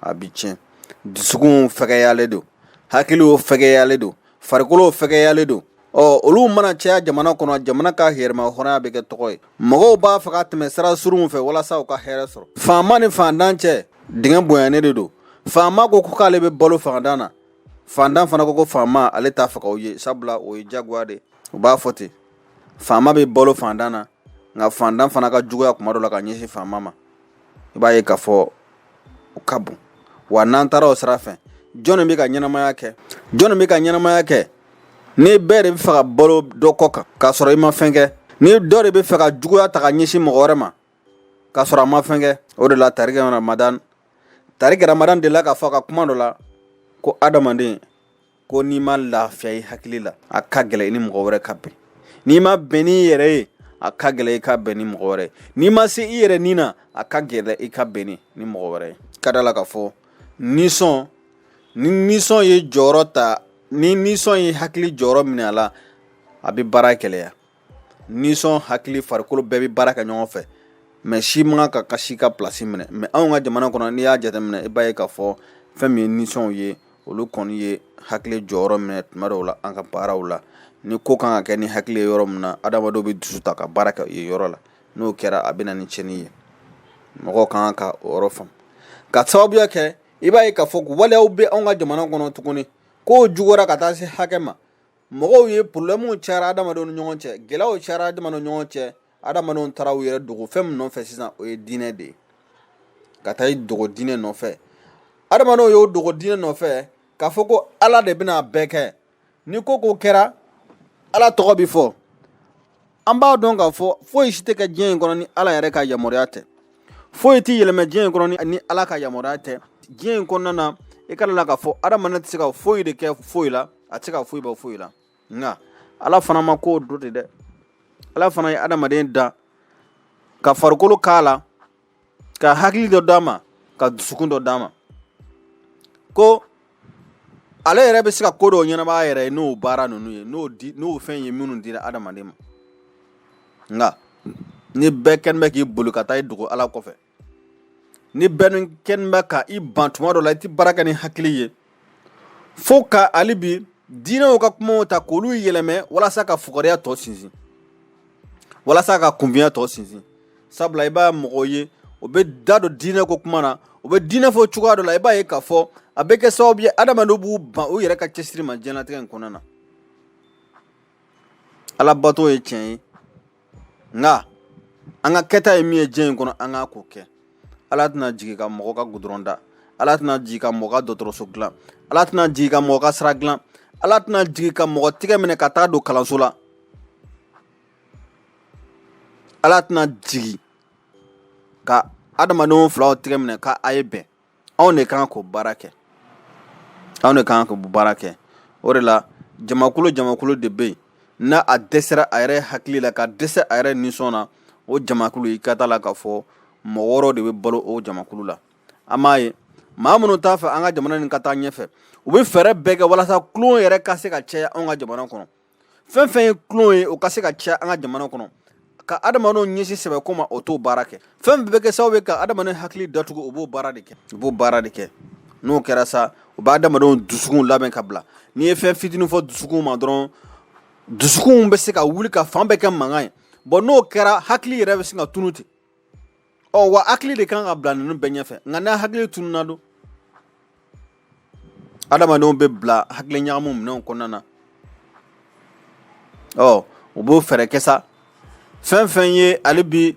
a bi tiɲɛ, dusukun fɛgɛyalen don, hakiliw fɛgɛyalen don, farikolow fɛgɛyalen don. Ɔ, olu mana caya jamana kɔnɔ, jamana ka yɛrɛma hɔrɔnya bɛ kɛ tɔgɔ ye. Mɔgɔw b'a fɛ ka tɛmɛ sira surunw fɛ walasa u ka hɛrɛ sɔrɔ. Faama ni faantan cɛ, dingɛ bonyanen de don. Faama ko k'ale bɛ balo faantan na, faantan fana ko faama ale t'a fɛ k'o ye, sabula o ye jagoya de. U b'a fɔ ten, faama bɛ balo faantan na, nka faantan fana ka juguya kuma dɔ la ka ɲɛsin faama ma, i b'a ye k'a fɔ o ka bon. Wa n'an taara o sira fɛ, jɔnni bɛ ka ɲɛnamaya kɛ? Jɔnni bɛ ka ɲɛnamaya kɛ ni bɛɛ de bɛ fɛ ka balo dɔ kɔ kan k'a sɔrɔ i ma fɛn kɛ, ni dɔ de bɛ fɛ ka juguya ta ka ɲɛsin mɔgɔ wɛrɛ ma k'a sɔrɔ a ma fɛn kɛ? O de la Tariki Ramadan delila k'a fɔ a ka kuma dɔ la ko adamaden, ko n'i ma lafiya i hakili la, a ka gɛlɛn i ni mɔgɔ wɛrɛ ka bɛn. N'i ma bɛn n'i yɛrɛ ye, a ka gɛlɛn i ka bɛn ni mɔgɔ wɛrɛ ye. N'i ma se i yɛrɛ ni na, a ka gɛlɛn i ka bɛn ni mɔgɔ wɛrɛ ye. Ka da la k'a fɔ nisɔn, ni nisɔn ye jɔyɔrɔ ta, ni nisɔn ye hakili jɔyɔrɔ minɛ a la, a bɛ baara gɛlɛya. Nisɔn, hakili, farikolo bɛɛ bɛ baara kɛ ɲɔgɔn fɛ, mais si man kan ka si ka place minɛ. Mais anw ka jamana kɔnɔ, n'i y'a jateminɛ, i b'a ye k'a fɔ fɛn min ye nisɔnw ye, olu kɔni ye hakili jɔyɔrɔ minɛ tuma dɔw la an ka baaraw la. Ni ko kan ka kɛ ni hakili ye yɔrɔ min na, adamadenw bɛ dusu ta ka baara kɛ yen yɔrɔ la. N'o kɛra, a bɛ na ni tiɲɛni ye. Mɔgɔw kan ka o yɔrɔ faamu. Ka sababuya kɛ, i b'a ye k'a fɔ waleyaw bɛ anw ka jamana kɔnɔ tuguni, kow juguyara ka taa se hakɛ ma. Mɔgɔw ye problème cayara adamadenw ni ɲɔgɔn cɛ, gɛlɛyaw cayara adamadenw ni ɲɔgɔn cɛ. Adamadenw taara u yɛrɛ dogo fɛn min nɔfɛ sisan, o ye diinɛ de ye, ka taa i dogo diinɛ nɔfɛ. Adamadenw y'o dogo diinɛ nɔfɛ k'a fɔ ko Ala de bɛna a bɛɛ kɛ. Ni ko ko kɛra, Ala tɔgɔ bɛ fɔ. An b'a dɔn k'a fɔ foyi si tɛ kɛ diɲɛ in kɔnɔ ni Ala yɛrɛ ka yamaruya tɛ. Foyi tɛ yɛlɛmɛ diɲɛ in kɔnɔ ni Ala ka yamaruya tɛ. Diɲɛ in kɔnɔna na, i ka la k'a fɔ adamaden tɛ se ka foyi de kɛ foyi la, a tɛ se ka foyi bɔ foyi la. Nka Ala fana ma ko don ten dɛ. Ala fana ye adamaden da ka farikolo k'a la, ka hakili dɔ d'a ma, ka dusukun dɔ d'a ma, ko ale yɛrɛ bɛ se ka ko dɔw ɲɛnabɔ a yɛrɛ ye n'o baara ninnu ye, n'o fɛn ye minnu dira adamaden ma. Nka ni bɛɛ kɛlen bɛ k'i boli ka taa i dogo Ala kɔfɛ, ni bɛɛ kɛlen bɛ ka i ban tuma dɔ la, i tɛ baara kɛ ni hakili ye, fo ka hali bi diinɛw ka kumaw ta k'olu yɛlɛmɛ walasa ka fugariya tɔ sinsin, walasa ka kunfinya tɔ sinsin. Sabula i b'a mɔgɔw ye, o bɛ da don diinɛ ko kuma na, o bɛ diinɛ fɔ cogoya dɔ la, i b'a ye k'a fɔ a bɛ kɛ sababu ye adamadenw b'u ban u yɛrɛ ka cɛsiri ma diɲɛlatigɛ in kɔnɔna na. Ala bato ye tiɲɛ ye, nka an ka kɛta ye min ye diɲɛ in kɔnɔ, an k'a ko kɛ. Ala tɛna jigin ka mɔgɔ ka gudɔrɔn da, Ala tɛna jigin ka mɔgɔ ka dɔgɔtɔrɔso dilan, Ala tɛna jigin ka mɔgɔ ka sira dilan, Ala tɛna jigin ka mɔgɔ tigɛ minɛ ka taa don kalanso la, Ala tɛna jigin ka adamadenw filaw tigɛ minɛ ka a ye bɛn. Anw de kan k'o baara kɛ, anw de kan k'o baara kɛ. O de la jamakulu jamakulu de bɛ yen, n'a a dɛsɛra a yɛrɛ hakili la, ka dɛsɛ a yɛrɛ nisɔn na, o jamakulu, i ka taa la k'a fɔ mɔgɔ wɛrɛw de bɛ balo o jamakulu la. An b'a ye maa minnu t'a fɛ an ka jamana nin ka taa ɲɛfɛ, u bɛ fɛɛrɛ bɛɛ kɛ walasa tulon yɛrɛ ka se ka caya anw ka jamana kɔnɔ. Fɛn fɛn ye tulon ye, o ka se ka caya an ka jamana kɔnɔ, ka adamadenw ɲɛsin sɛbɛko ma, o t'o baara kɛ. Fɛn bɛɛ bɛ kɛ sababu ye ka adamaden hakili datugu, u b'o baara de kɛ, u b'o baara de kɛ. N'o kɛra sa, u bɛ adamadenw dusukun labɛn ka bila. N'i ye fɛn fitinin fɔ dusukun ma dɔrɔn, dusukun bɛ se ka wuli ka fan bɛɛ kɛ mankan ye. Bon, n'o kɛra, hakili yɛrɛ bɛ se ka tunu ten. Ɔ wa hakili de kan ka bila ninnu bɛɛ ɲɛfɛ, nka n'a hakili tununa don, adamadenw bɛ bila hakili ɲagamu minɛnw kɔnɔna na. Ɔ u b'o fɛɛrɛ kɛ sa, fɛn fɛn ye hali bi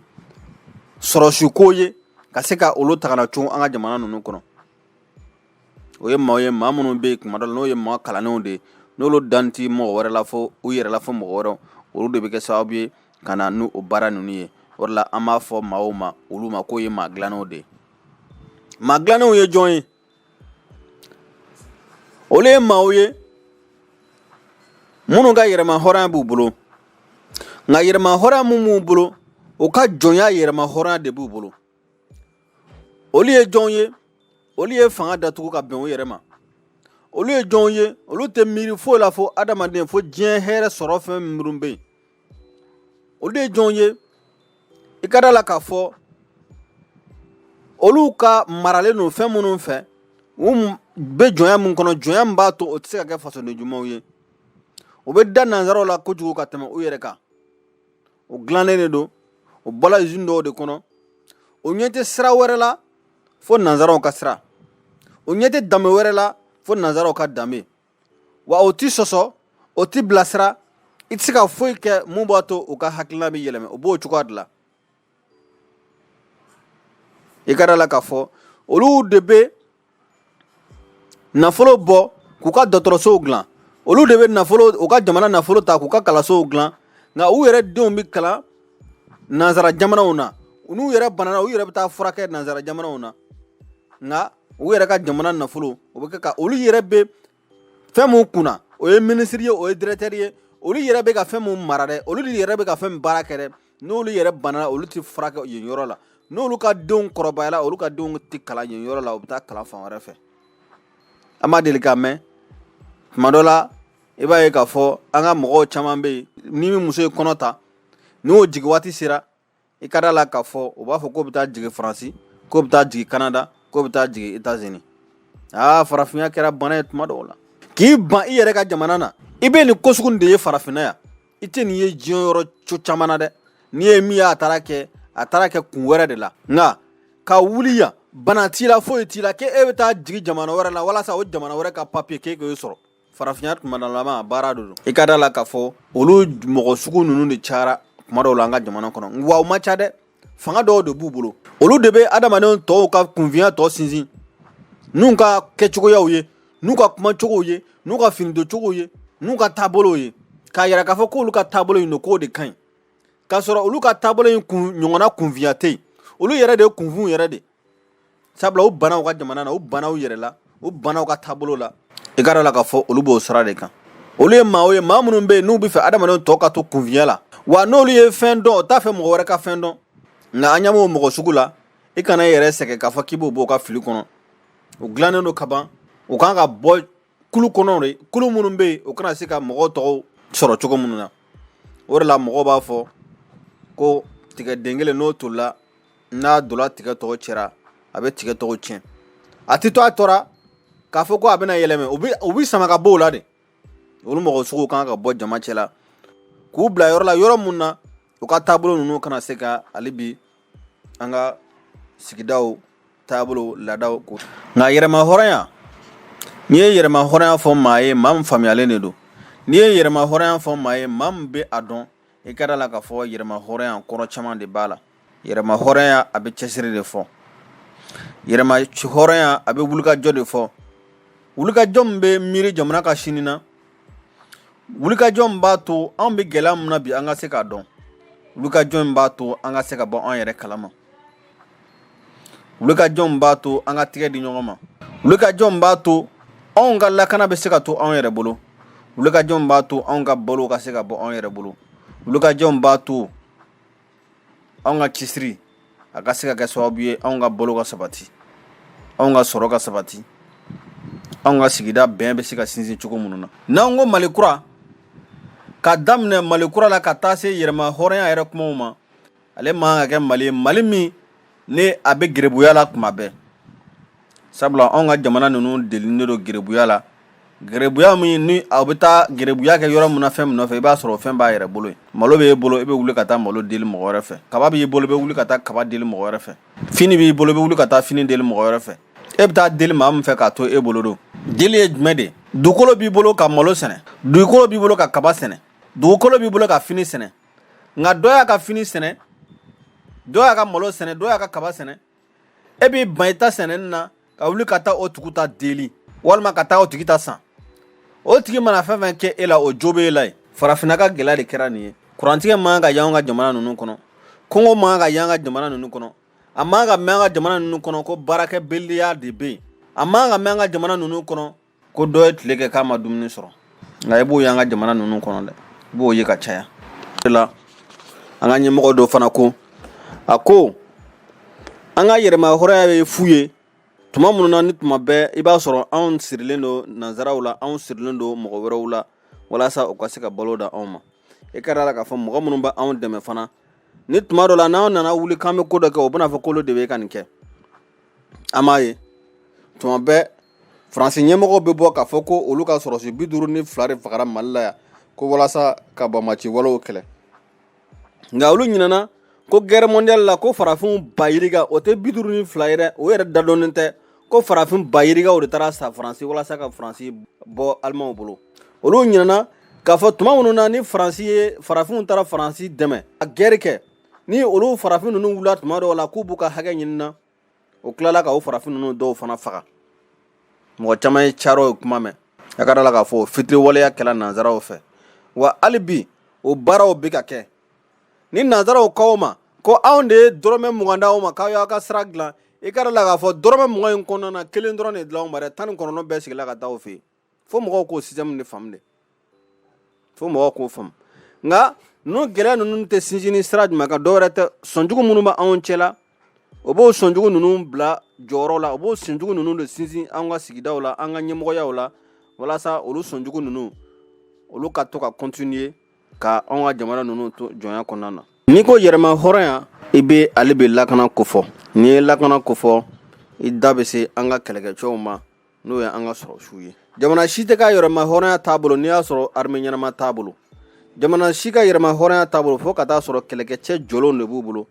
sɔrɔsiko ye, ka se ka olu ta ka na cun an ka jamana ninnu kɔnɔ. O ye maaw ye, maa minnu bɛ yen kuma dɔ la, n'o ye maa kalannenw de ye, n'olu dan tɛ mɔgɔ wɛrɛ la fo u yɛrɛ la, fo mɔgɔ wɛrɛ, olu de bɛ kɛ sababu ye ka na n'o baara ninnu ye. O de la an b'a fɔ maaw ma, olu ma k'o ye maa dilannenw de ye. Maa dilannenw ye jɔn ye? Olu ye maaw ye minnu ka yɛrɛma hɔrɔnya b'u bolo, nka yɛrɛma hɔrɔnya min b'u bolo, u ka jɔnya yɛrɛma hɔrɔnya de b'u bolo. Olu ye jɔn ye? Olu ye fanga datugu ka bɛn u yɛrɛ ma. Olu ye jɔn ye? Olu tɛ miiri foyi la fo adamaden, fo diɲɛ hɛrɛ sɔrɔ fɛn minnu bɛ yen. Olu ye jɔn ye? I ka da la k'a fɔ olu ka maralen don fɛn minnu fɛ, u bɛ jɔnya min kɔnɔ, jɔnya min b'a to o tɛ se ka kɛ fasoden ɲumanw ye. U bɛ da nanzaraw la kojugu ka tɛmɛ u yɛrɛ kan. O dilannen de don, o bɔla usine dɔw de kɔnɔ. O ɲɛ tɛ sira wɛrɛ la fo nanzaraw ka sira, o ɲɛ tɛ danbe wɛrɛ la fo nanzaraw ka danbe. Wa o ti sɔsɔ, o ti bilasira. I tɛ se ka foyi kɛ mun b'a to u ka hakilina bɛ yɛlɛmɛ. O b'o cogoya de la. I ka da la k'a fɔ olu de bɛ nafolo bɔ k'u ka dɔgɔtɔrɔsow dilan, olu de bɛ nafolo, u ka jamana nafolo ta k'u ka kalansow dilan, nka u yɛrɛ denw bɛ kalan nanzara jamanaw na. N'u yɛrɛ banana, u yɛrɛ bɛ taa furakɛ nanzara jamanaw na, nka u yɛrɛ ka jamana nafolo, o bɛ kɛ ka olu yɛrɛ bɛ fɛn mun kunna, o ye minisiri ye, o ye directeur ye, olu yɛrɛ bɛ ka fɛn mun mara dɛ, olu yɛrɛ bɛ ka fɛn min baara kɛ dɛ, n'olu yɛrɛ banana, olu tɛ furakɛ yen yɔrɔ la. N'olu ka denw kɔrɔbayala, olu ka denw tɛ kalan yen yɔrɔ la, u bɛ taa kalan fan wɛrɛ fɛ. An b'a deli k'a mɛn tuma dɔ la, i b'a ye k'a fɔ an ka mɔgɔw caman bɛ yen, ni min muso ye kɔnɔ ta, n'o jigin waati sera, i ka da la k'a fɔ u b'a fɔ k'o bɛ taa jigin Faransi, k'o bɛ taa jigin Kanada, k'o bɛ taa jigin États-Unis. Aa, farafinya kɛra bana ye tuma dɔw la, k'i ban i yɛrɛ ka jamana na. I bɛ nin ko sugu de ye farafinna yan, i tɛ nin ye diɲɛ yɔrɔ co caman na dɛ. N'i ye min ye, a taara kɛ, a taara kɛ kun wɛrɛ de la. Nka ka wuli yan, bana t'i la, foyi t'i la, k'e bɛ taa jigin jamana wɛrɛ la walasa o jamana wɛrɛ ka papiye k'e k'o sɔrɔ, farafinya tumadalama baara de don. I ka da la k'a fɔ olu mɔgɔ sugu ninnu de cayara Kuma dɔw la an ka jamana kɔnɔ, wa u man ca dɛ. Fanga dɔw de b'u bolo, olu de bɛ adamadenw tɔw ka kunfinya tɔ sinsin n'u ka kɛcogoyaw ye, n'u ka kumacogow ye, n'u ka finidoncogow ye, n'u ka taabolow ye, k'a yira k'a fɔ k'olu ka taabolo in don, k'o de ka ɲi, k'a sɔrɔ olu ka taabolo in kun ɲɔgɔnna kunfinya tɛ yen. Olu yɛrɛ de ye kunfinw yɛrɛ de, sabula u banna u ka jamana na, u banna u yɛrɛ la, u banna u ka taabolo la. I ka d'a la k'a fɔ olu b'o sira de kan. Olu ye maaw ye, maa minnu bɛ yen n'u bɛ fɛ adamadenw tɔ ka to kunfinya la, wa n'olu ye fɛn dɔn, o t'a fɛ mɔgɔ wɛrɛ ka fɛn dɔn. Nka an ɲɛ b'o mɔgɔ sugu la. I kana i yɛrɛ sɛgɛn k'a fɔ k'i b'o bɔ u ka fili kɔnɔ. U dilannen don kaban, u kan ka bɔ kulu kɔnɔ de, kulu minnu bɛ yen, u kana se ka mɔgɔw tɔgɔ sɔrɔ cogo minnu na. O de la mɔgɔw b'a fɔ ko tigɛ den kelen n'o tolila, n'a donna tigɛ tɔw cɛra, a bɛ tigɛ tɔw tiɲɛ. A tɛ to a tɔra k'a fɔ ko a bɛna yɛlɛmɛ, u bɛ sama ka bɔ o la de. Olu mɔgɔ sugu kan ka bɔ jama cɛ la k'u bila yɔrɔ la, yɔrɔ mun na u ka taabolo ninnu kana se ka hali bi an ka sigidaw taabolo laadaw ko. Nka yɛrɛma hɔrɔnya, n'i ye yɛrɛma hɔrɔnya fɔ maa ye, maa min faamuyalen de don. N'i ye yɛrɛma hɔrɔnya fɔ maa ye, maa min bɛ a dɔn, i ka da la k'a fɔ yɛrɛma hɔrɔnya kɔrɔ caman de b'a la. Yɛrɛma hɔrɔnya, a bɛ cɛsiri de fɔ. Yɛrɛma hɔrɔnya, a bɛ wulikajɔ de fɔ, wulikajɔ min bɛ miiri jamana ka sini na, wulikajɔ min b'a to anw bɛ gɛlɛya min na bi, an ka se k'a dɔn, wulikajɔ min b'a to an ka se ka bɔ an yɛrɛ kalama, wulikajɔ min b'a to an ka tigɛ di ɲɔgɔn ma, wulikajɔ min b'a to anw ka lakana bɛ se ka to anw yɛrɛ bolo, wulikajɔ min b'a to anw ka balo ka se ka bɔ anw yɛrɛ bolo, wulikajɔ min b'a to anw ka cɛsiri a ka se ka kɛ sababu ye anw ka balo ka sabati, anw ka sɔrɔ ka sabati, anw ka sigida bɛn bɛ se ka sinsin cogo minnu na. N'an ko Mali kura, ka daminɛ Mali kura la ka taa se yɛrɛma hɔrɔnya yɛrɛ kumaw ma, ale man ka kɛ Mali ye, Mali min ni a bɛ gerebuya la tuma bɛɛ, sabula anw ka jamana ninnu delilen don gerebuya la, gerebuya min ni aw bɛ taa gerebuya kɛ yɔrɔ min na, fɛn min nɔfɛ, i b'a sɔrɔ fɛn b'a yɛrɛ bolo yen. Malo b'e bolo, i bɛ wuli ka taa malo deli mɔgɔ wɛrɛ fɛ. Kaba b'i bolo, i bɛ wuli ka taa kaba deli mɔgɔ wɛrɛ fɛ. Fini b'i bolo, i bɛ wuli ka taa fini deli mɔgɔ wɛrɛ fɛ. E bɛ taa deli maa min fɛ k'a to e bolo don, deli ye jumɛn de ye? Dugukolo b'i bolo ka malo sɛnɛ, dugukolo b'i bolo ka kaba sɛnɛ, dugukolo b'i bolo ka fini sɛnɛ, nka dɔ y'a ka fini sɛnɛ, dɔ y'a ka malo sɛnɛ, dɔ y'a ka kaba sɛnɛ. E b'i ban i ta sɛnɛni na ka wuli ka taa o tigi ta deli walima ka taa o tigi ta san. O tigi mana fɛn fɛn kɛ e la, o jo bɛ e la yen. Farafinna ka gɛlɛya de kɛra nin ye. Kurantigɛ man ka y'an ka jamana ninnu kɔnɔ, kɔngɔ man ka y'an ka jamana ninnu kɔnɔ, a man ka mɛn an ka jamana ninnu kɔnɔ ko baarakɛbaliya de bɛ yen, a man ka mɛn an ka jamana ninnu kɔnɔ ko dɔ ye tile kɛ k'a ma dumuni sɔrɔ. Nka i b'o ye an ka jamana ninnu kɔnɔ dɛ, i b'o ye ka caya la. An ka ɲɛmɔgɔ dɔ fana ko, a ko an ka yɛrɛma hɔrɔnya ye fu ye tuma minnu na, ni tuma bɛɛ i b'a sɔrɔ anw sirilen don nansaraw la, anw sirilen don mɔgɔ wɛrɛw la walasa u ka se ka balo da anw ma. I ka da la k'a fɔ mɔgɔ minnu bɛ anw dɛmɛ fana, ni tuma dɔ la n'anw nana wuli k'an bɛ ko dɔ kɛ, o bɛna fɔ k'olu de bɛ ka nin kɛ. An b'a ye tuma bɛɛ Faransi ɲɛmɔgɔw bɛ bɔ k'a fɔ ko olu ka sɔrɔsi 52 de fagara Mali la yan, ko walasa ka banbaanci walew kɛlɛ. Nka olu ɲinɛna ko guerre mondiale la, ko farafinw ba yirika, o tɛ 52 ye dɛ, o yɛrɛ dadɔnnen tɛ, ko farafin ba yirikaw de taara sa Faransi walasa ka Faransi bɔ Alimanw bolo. Olu ɲinɛna k'a fɔ tuma minnu na ni Faransi ye farafinw taara Faransi dɛmɛ a guerre kɛ, ni olu farafin ninnu wulila tuma dɔw la k'u b'u ka hakɛ ɲini na, o tilala ka o farafin ninnu dɔw fana faga. Mɔgɔ caman ye caro ye kuma mɛn. A ka da la k'a fɔ fitiriwaleya kɛla nansaraw fɛ, wa hali bi o baaraw bɛ ka kɛ. Ni nansaraw k'aw ma ko anw de ye dɔrɔmɛ 20 d'aw ma k'aw y'aw ka sira dilan, i ka da la k'a fɔ dɔrɔmɛ 20 in kɔnɔna na, kelen dɔrɔn de dilan ma dɛ, 19 bɛɛ sigila ka taa o fɛ yen. Fo mɔgɔw k'o système de faamu de, fo mɔgɔw k'o faamu. Nka ninnu gɛlɛya ninnu tɛ sinsin ni sira jumɛn kan? Dɔwɛrɛ tɛ, sɔnjugu minnu bɛ anw cɛ la, o b'o sɔnjugu ninnu bila jɔyɔrɔ la, o b'o sɔnjugu ninnu de sinsin an ka sigidaw la, an ka ɲɛmɔgɔyaw la, walasa olu sɔnjugu ninnu, olu ka to ka continuer ka anw ka jamana ninnu to jɔnya kɔnɔna na. N'i ko yɛrɛma hɔrɔnya, i bɛ ale bɛ lakana kofɔ. N'i ye lakana kofɔ, i da bɛ se an ka kɛlɛkɛcɛw ma, n'o ye an ka sɔrɔsiw ye. Jamana si tɛ ka yɛrɛma hɔrɔnya t'a bolo n'i y'a sɔrɔ armée ɲɛnama t'a bolo. Jamana si ka yɛrɛma hɔrɔnya t'a bolo fo ka taa sɔrɔ kɛlɛkɛcɛ jɔlenw de b'u bolo.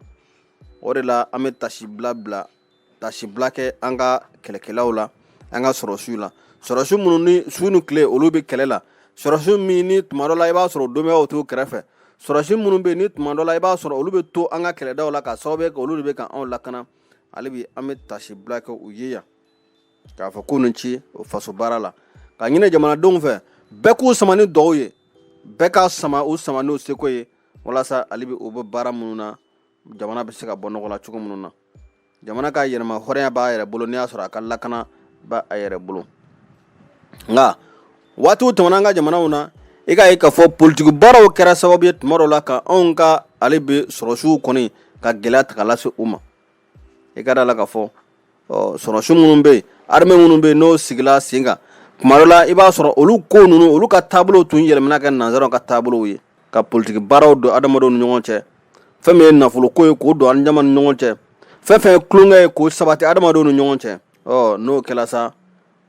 O de la an bɛ tasibila kɛ an ka kɛlɛkɛlaw la, an ka sɔrɔsiw la, sɔrɔsi minnu ni su ni tile olu bɛ kɛlɛ la, sɔrɔsi min ni tuma dɔ la i b'a sɔrɔ denbayaw t'u kɛrɛfɛ. Sɔrɔdasi minnu bɛ yen, ni tuma dɔ la i b'a sɔrɔ olu bɛ to an ka kɛlɛdaw la ka sababu kɛ olu de bɛ ka anw lakana, hali bi an bɛ tasibila kɛ u ye yan k'a fɔ k'u ni ce o faso baara la, ka ɲini jamanadenw fɛ bɛɛ k'u sama ni dugawu ye, bɛɛ ka sama u sama n'u seko ye, walasa hali bi u bɛ baara minnu na, jamana bɛ se ka bɔ nɔgɔ la cogo minnu na. Jamana ka yɛrɛma hɔrɔnya b'a yɛrɛ bolo, n'i y'a sɔrɔ a ka lakana b'a a yɛrɛ bolo. Nka waatiw tɛmɛna an ka jamanaw na, i k'a ye k'a fɔ politiki baaraw kɛra sababu ye tuma dɔ la ka anw ka hali bi sɔrɔsiw kɔni ka gɛlɛya ta ka lase u ma. I ka da la k'a fɔ sɔrɔsi minnu bɛ yen, armée minnu bɛ yen, n'o sigila sen kan, tuma dɔ la i b'a sɔrɔ olu ko ninnu, olu ka taabolow tun yɛlɛmana kɛ nanzaraw ka taabolow ye, ka politiki baaraw don adamadenw ni ɲɔgɔn cɛ, fɛn min ye nafolo ko ye k'o don an jama ni ɲɔgɔn cɛ, fɛn fɛn ye tulonkɛ ye k'o sabati adamadenw ni ɲɔgɔn cɛ. N'o kɛla sa,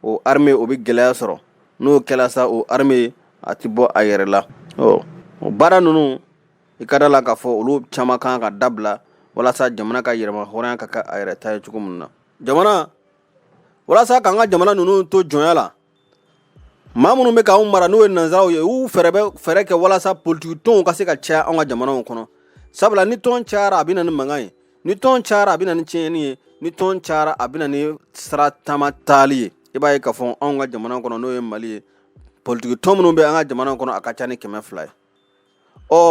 o armée o bɛ gɛlɛya sɔrɔ. N'o kɛla sa, o armée a tɛ bɔ a yɛrɛ la. O baara ninnu, i ka da la k'a fɔ olu caman kan ka dabila walasa jamana ka yɛrɛma hɔrɔnya ka kɛ a yɛrɛ ta ye cogo min na. Jamana, walasa k'an ka jamana ninnu to jɔnya la, maa minnu bɛ k'anw mara, n'o ye nanzaraw ye, u fɛɛrɛ bɛ fɛɛrɛ kɛ walasa politiki tɔnw ka se ka caya anw ka jamanaw kɔnɔ, sabula ni tɔn cayara, a bɛ na ni mankan ye, ni tɔn cayara, a bɛ na ni tiɲɛni ye, ni tɔn cayara, a bɛ na ni sira taama taali ye. I b'a ye k'a fɔ anw ka jamana kɔnɔ, n'o ye Mali ye, politiki tɔn minnu bɛ an ka jamana kɔnɔ, a ka ca ni 200 ye.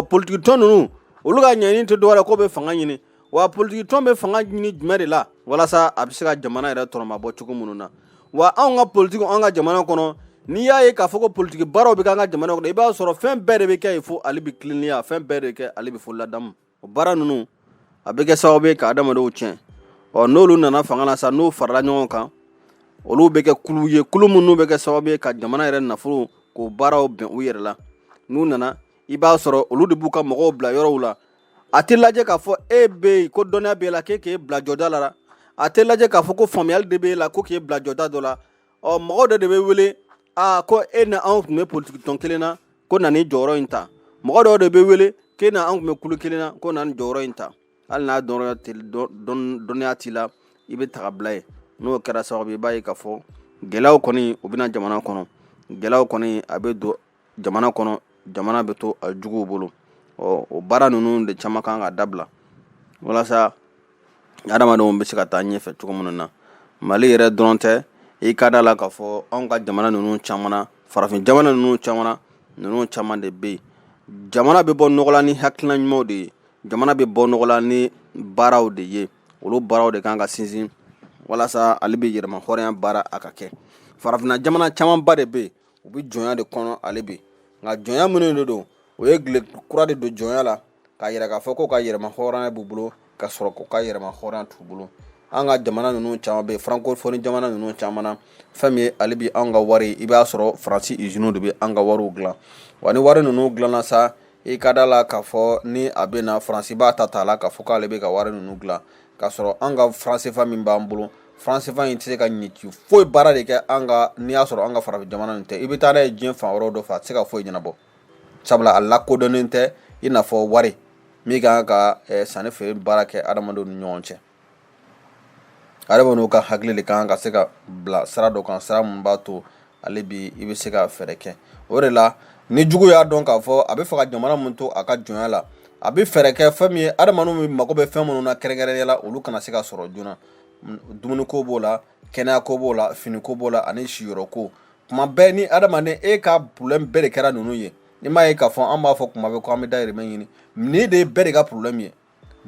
Politiki tɔn ninnu, olu ka ɲɛɲini tɛ dɔwɛrɛ k'o bɛ fanga ɲini. Wa politiki tɔn bɛ fanga ɲini jumɛn de la? Walasa a bɛ se ka jamana yɛrɛ tɔnɔmabɔ cogo minnu na. Wa anw ka politiki, anw ka jamana kɔnɔ, n'i y'a ye k'a fɔ ko politiki baaraw bɛ kɛ an ka jamana kɔnɔ, i b'a sɔrɔ fɛn bɛɛ de bɛ kɛ yen fo hali bi tilennenya, fɛn bɛɛ de bɛ kɛ hali bi fo ladamu. O baara ninnu, a bɛ kɛ sababu ye ka adamadenw tiɲɛ. N'olu nana fanga la sa, n'u farala ɲɔgɔn kan, olu bɛ kɛ kulu ye, kulu minnu bɛ kɛ sababu ye ka jamana yɛrɛ nafolo k'o baaraw bɛn u yɛrɛ la. N'u nana, i b'a sɔrɔ olu de b'u ka mɔgɔw bila yɔrɔw la. A tɛ lajɛ k'a fɔ e bɛ yen ko dɔnniya b'e la k'e k'e bila jɔda la, a tɛ lajɛ k'a fɔ ko faamuyali de b'e la ko k'e bila jɔda dɔ la. Mɔgɔw dɔ de bɛ wele, aa, ko e ni anw tun bɛ politiki tɔn kelen na, ko na ni jɔyɔrɔ in ta. Mɔgɔ dɔw de bɛ wele k'e na anw tun bɛ kulu kelen na, ko na ni jɔyɔrɔ in ta. Hali n'a dɔnniya t'i la, i bɛ taga bila yen. N'o kɛra sababu ye, i b'a ye k'a fɔ gɛlɛyaw kɔni, u bɛna jamana kɔnɔ, gɛlɛyaw kɔni, a bɛ don jamana kɔnɔ, jamana bɛ to a juguw bolo. O baara ninnu de caman kan ka dabila walasa adamadenw bɛ se ka taa ɲɛfɛ cogo minnu na. Mali yɛrɛ dɔrɔn tɛ, i ka da la k'a fɔ anw ka jamana ninnu caman na, farafin jamana ninnu caman na, ninnu caman de bɛ yen. Jamana bɛ bɔ nɔgɔ la ni hakilina ɲumanw de ye, jamana bɛ bɔ nɔgɔ la ni baaraw de ye. Olu baaraw de kan ka sinsin walasa ale bɛ yɛrɛma hɔrɔnya baara a ka kɛ. Farafinna jamana camanba de bɛ yen, u bɛ jɔnya de kɔnɔ ale bi. Nka jɔnya minnu de don, o ye gile kura de don jɔnya la k'a yira k'a fɔ k'u ka yɛrɛma hɔrɔnya b'u bolo, ka sɔrɔ k'u ka yɛrɛma hɔrɔnya t'u bolo. An ka jamana ninnu caman bɛ yen, francophonie jamana ninnu caman na, fɛn min ye hali bi anw ka wari, i b'a sɔrɔ Faransi usines de bɛ an ka wariw dilan. Wa ni wari ninnu dilanna sa, i ka da la k'a fɔ ni a bɛ na, Faransi b'a ta ta la k'a fɔ k'ale bɛ ka wari ninnu dilan, k'a sɔrɔ an ka franc CFA min b'an bolo, franc CFA in tɛ se ka ɲɛ ci foyi baara de kɛ an ka. N'i y'a sɔrɔ an ka farafin jamana ninnu tɛ, i bɛ taa n'a ye diɲɛ fan wɛrɛw dɔ fɛ, a tɛ se ka foyi ɲɛnabɔ, sabula a lakodɔnnen tɛ i n'a fɔ wari min kan ka sanni feere baara kɛ adamadenw ni ɲɔgɔn cɛ. Adamadenw ka hakili de kan ka se ka bila sira dɔ kan, sira min b'a to ale bi i bɛ se ka fɛɛrɛ kɛ. O de la, ni jugu y'a dɔn k'a fɔ a bɛ fɛ ka jamana min to a ka jɔnya la, a bɛ fɛɛrɛ kɛ fɛn min ye adamadenw bɛ mago bɛ fɛn minnu na kɛrɛnkɛrɛnnenya la, olu kana se ka sɔrɔ joona. Dumuniko b'o la, kɛnɛyako b'o la, finiko b'o la, ani siyɔrɔko. Kuma bɛɛ ni adamaden e ka problème bɛɛ de kɛra ninnu ye. I m'a ye k'a fɔ an b'a fɔ kuma bɛɛ ko an bɛ dayirimɛ ɲini, nin de ye bɛɛ de ka problème ye.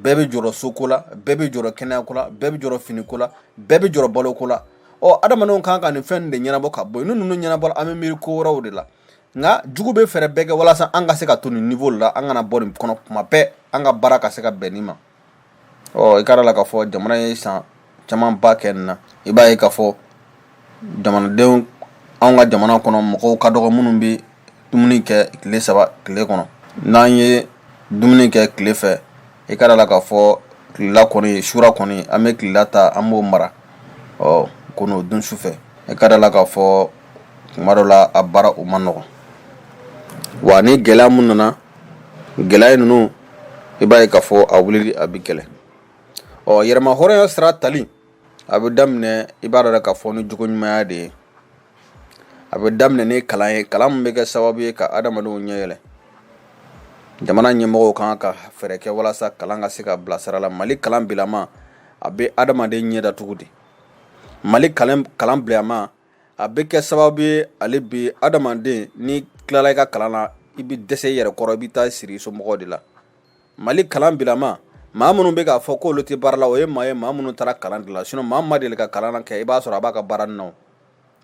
Bɛɛ bɛ jɔrɔ soko la, bɛɛ bɛ jɔrɔ kɛnɛyako la, bɛɛ bɛ jɔrɔ finiko la, bɛɛ bɛ jɔrɔ baloko la. Adamadenw kan ka nin fɛn de ɲɛnabɔ ka bɔ yen. Ni ninnu ɲɛnabɔra, an bɛ miiri ko wɛrɛw de la. Nka jugu bɛ fɛɛrɛ bɛɛ kɛ walasa an ka se ka to nin niveau la, an kana bɔ nin kɔnɔ. Kuma bɛɛ an ka baara ka se ka bɛn nin ma. I ka la k'a fɔ jamana ye san camanba kɛ nin na, i b'a ye k'a fɔ jamanadenw, anw ka jamana kɔnɔ, mɔgɔw ka dɔgɔ minnu bɛ dumuni kɛ tile 3 tile kɔnɔ. N'an ye dumuni kɛ tile fɛ, i ka la k'a fɔ tilela kɔni, sura kɔni, an bɛ tilela ta, an b'o mara, ko n'o dun su fɛ. I ka la k'a fɔ kuma dɔ la a baara o man nɔgɔn. Wa ni gɛlɛya mun nana, gɛlɛya ninnu, i b'a ye k'a fɔ a wulili a bɛ gɛlɛn. Yɛrɛma hɔrɔnya sira tali, a bɛ daminɛ, i b'a dɔn k'a fɔ, ni jogo ɲumanya de ye. A bɛ daminɛ ni kalan ye, kalan min bɛ kɛ sababu ye ka adamadenw ɲɛ yɛlɛ. Jamana ɲɛmɔgɔw kan ka fɛɛrɛ kɛ walasa kalan ka se ka bila sira la. Mali kalan bilama, a bɛ adamaden ɲɛ datugu de. Mali kalan bilama, a bɛ kɛ sababu ye ale bi adamaden, n'i tilala i ka kalan na, i bɛ dɛsɛ i yɛrɛ kɔrɔ, i bɛ taa siri i somɔgɔw de la. Mali kalan bilama, maa minnu bɛ k'a fɔ k'olu tɛ baara la, o ye maa ye, maa minnu taara kalan de la. Sinon maa ma deli ka kalan kɛ, i b'a sɔrɔ a b'a ka baara na,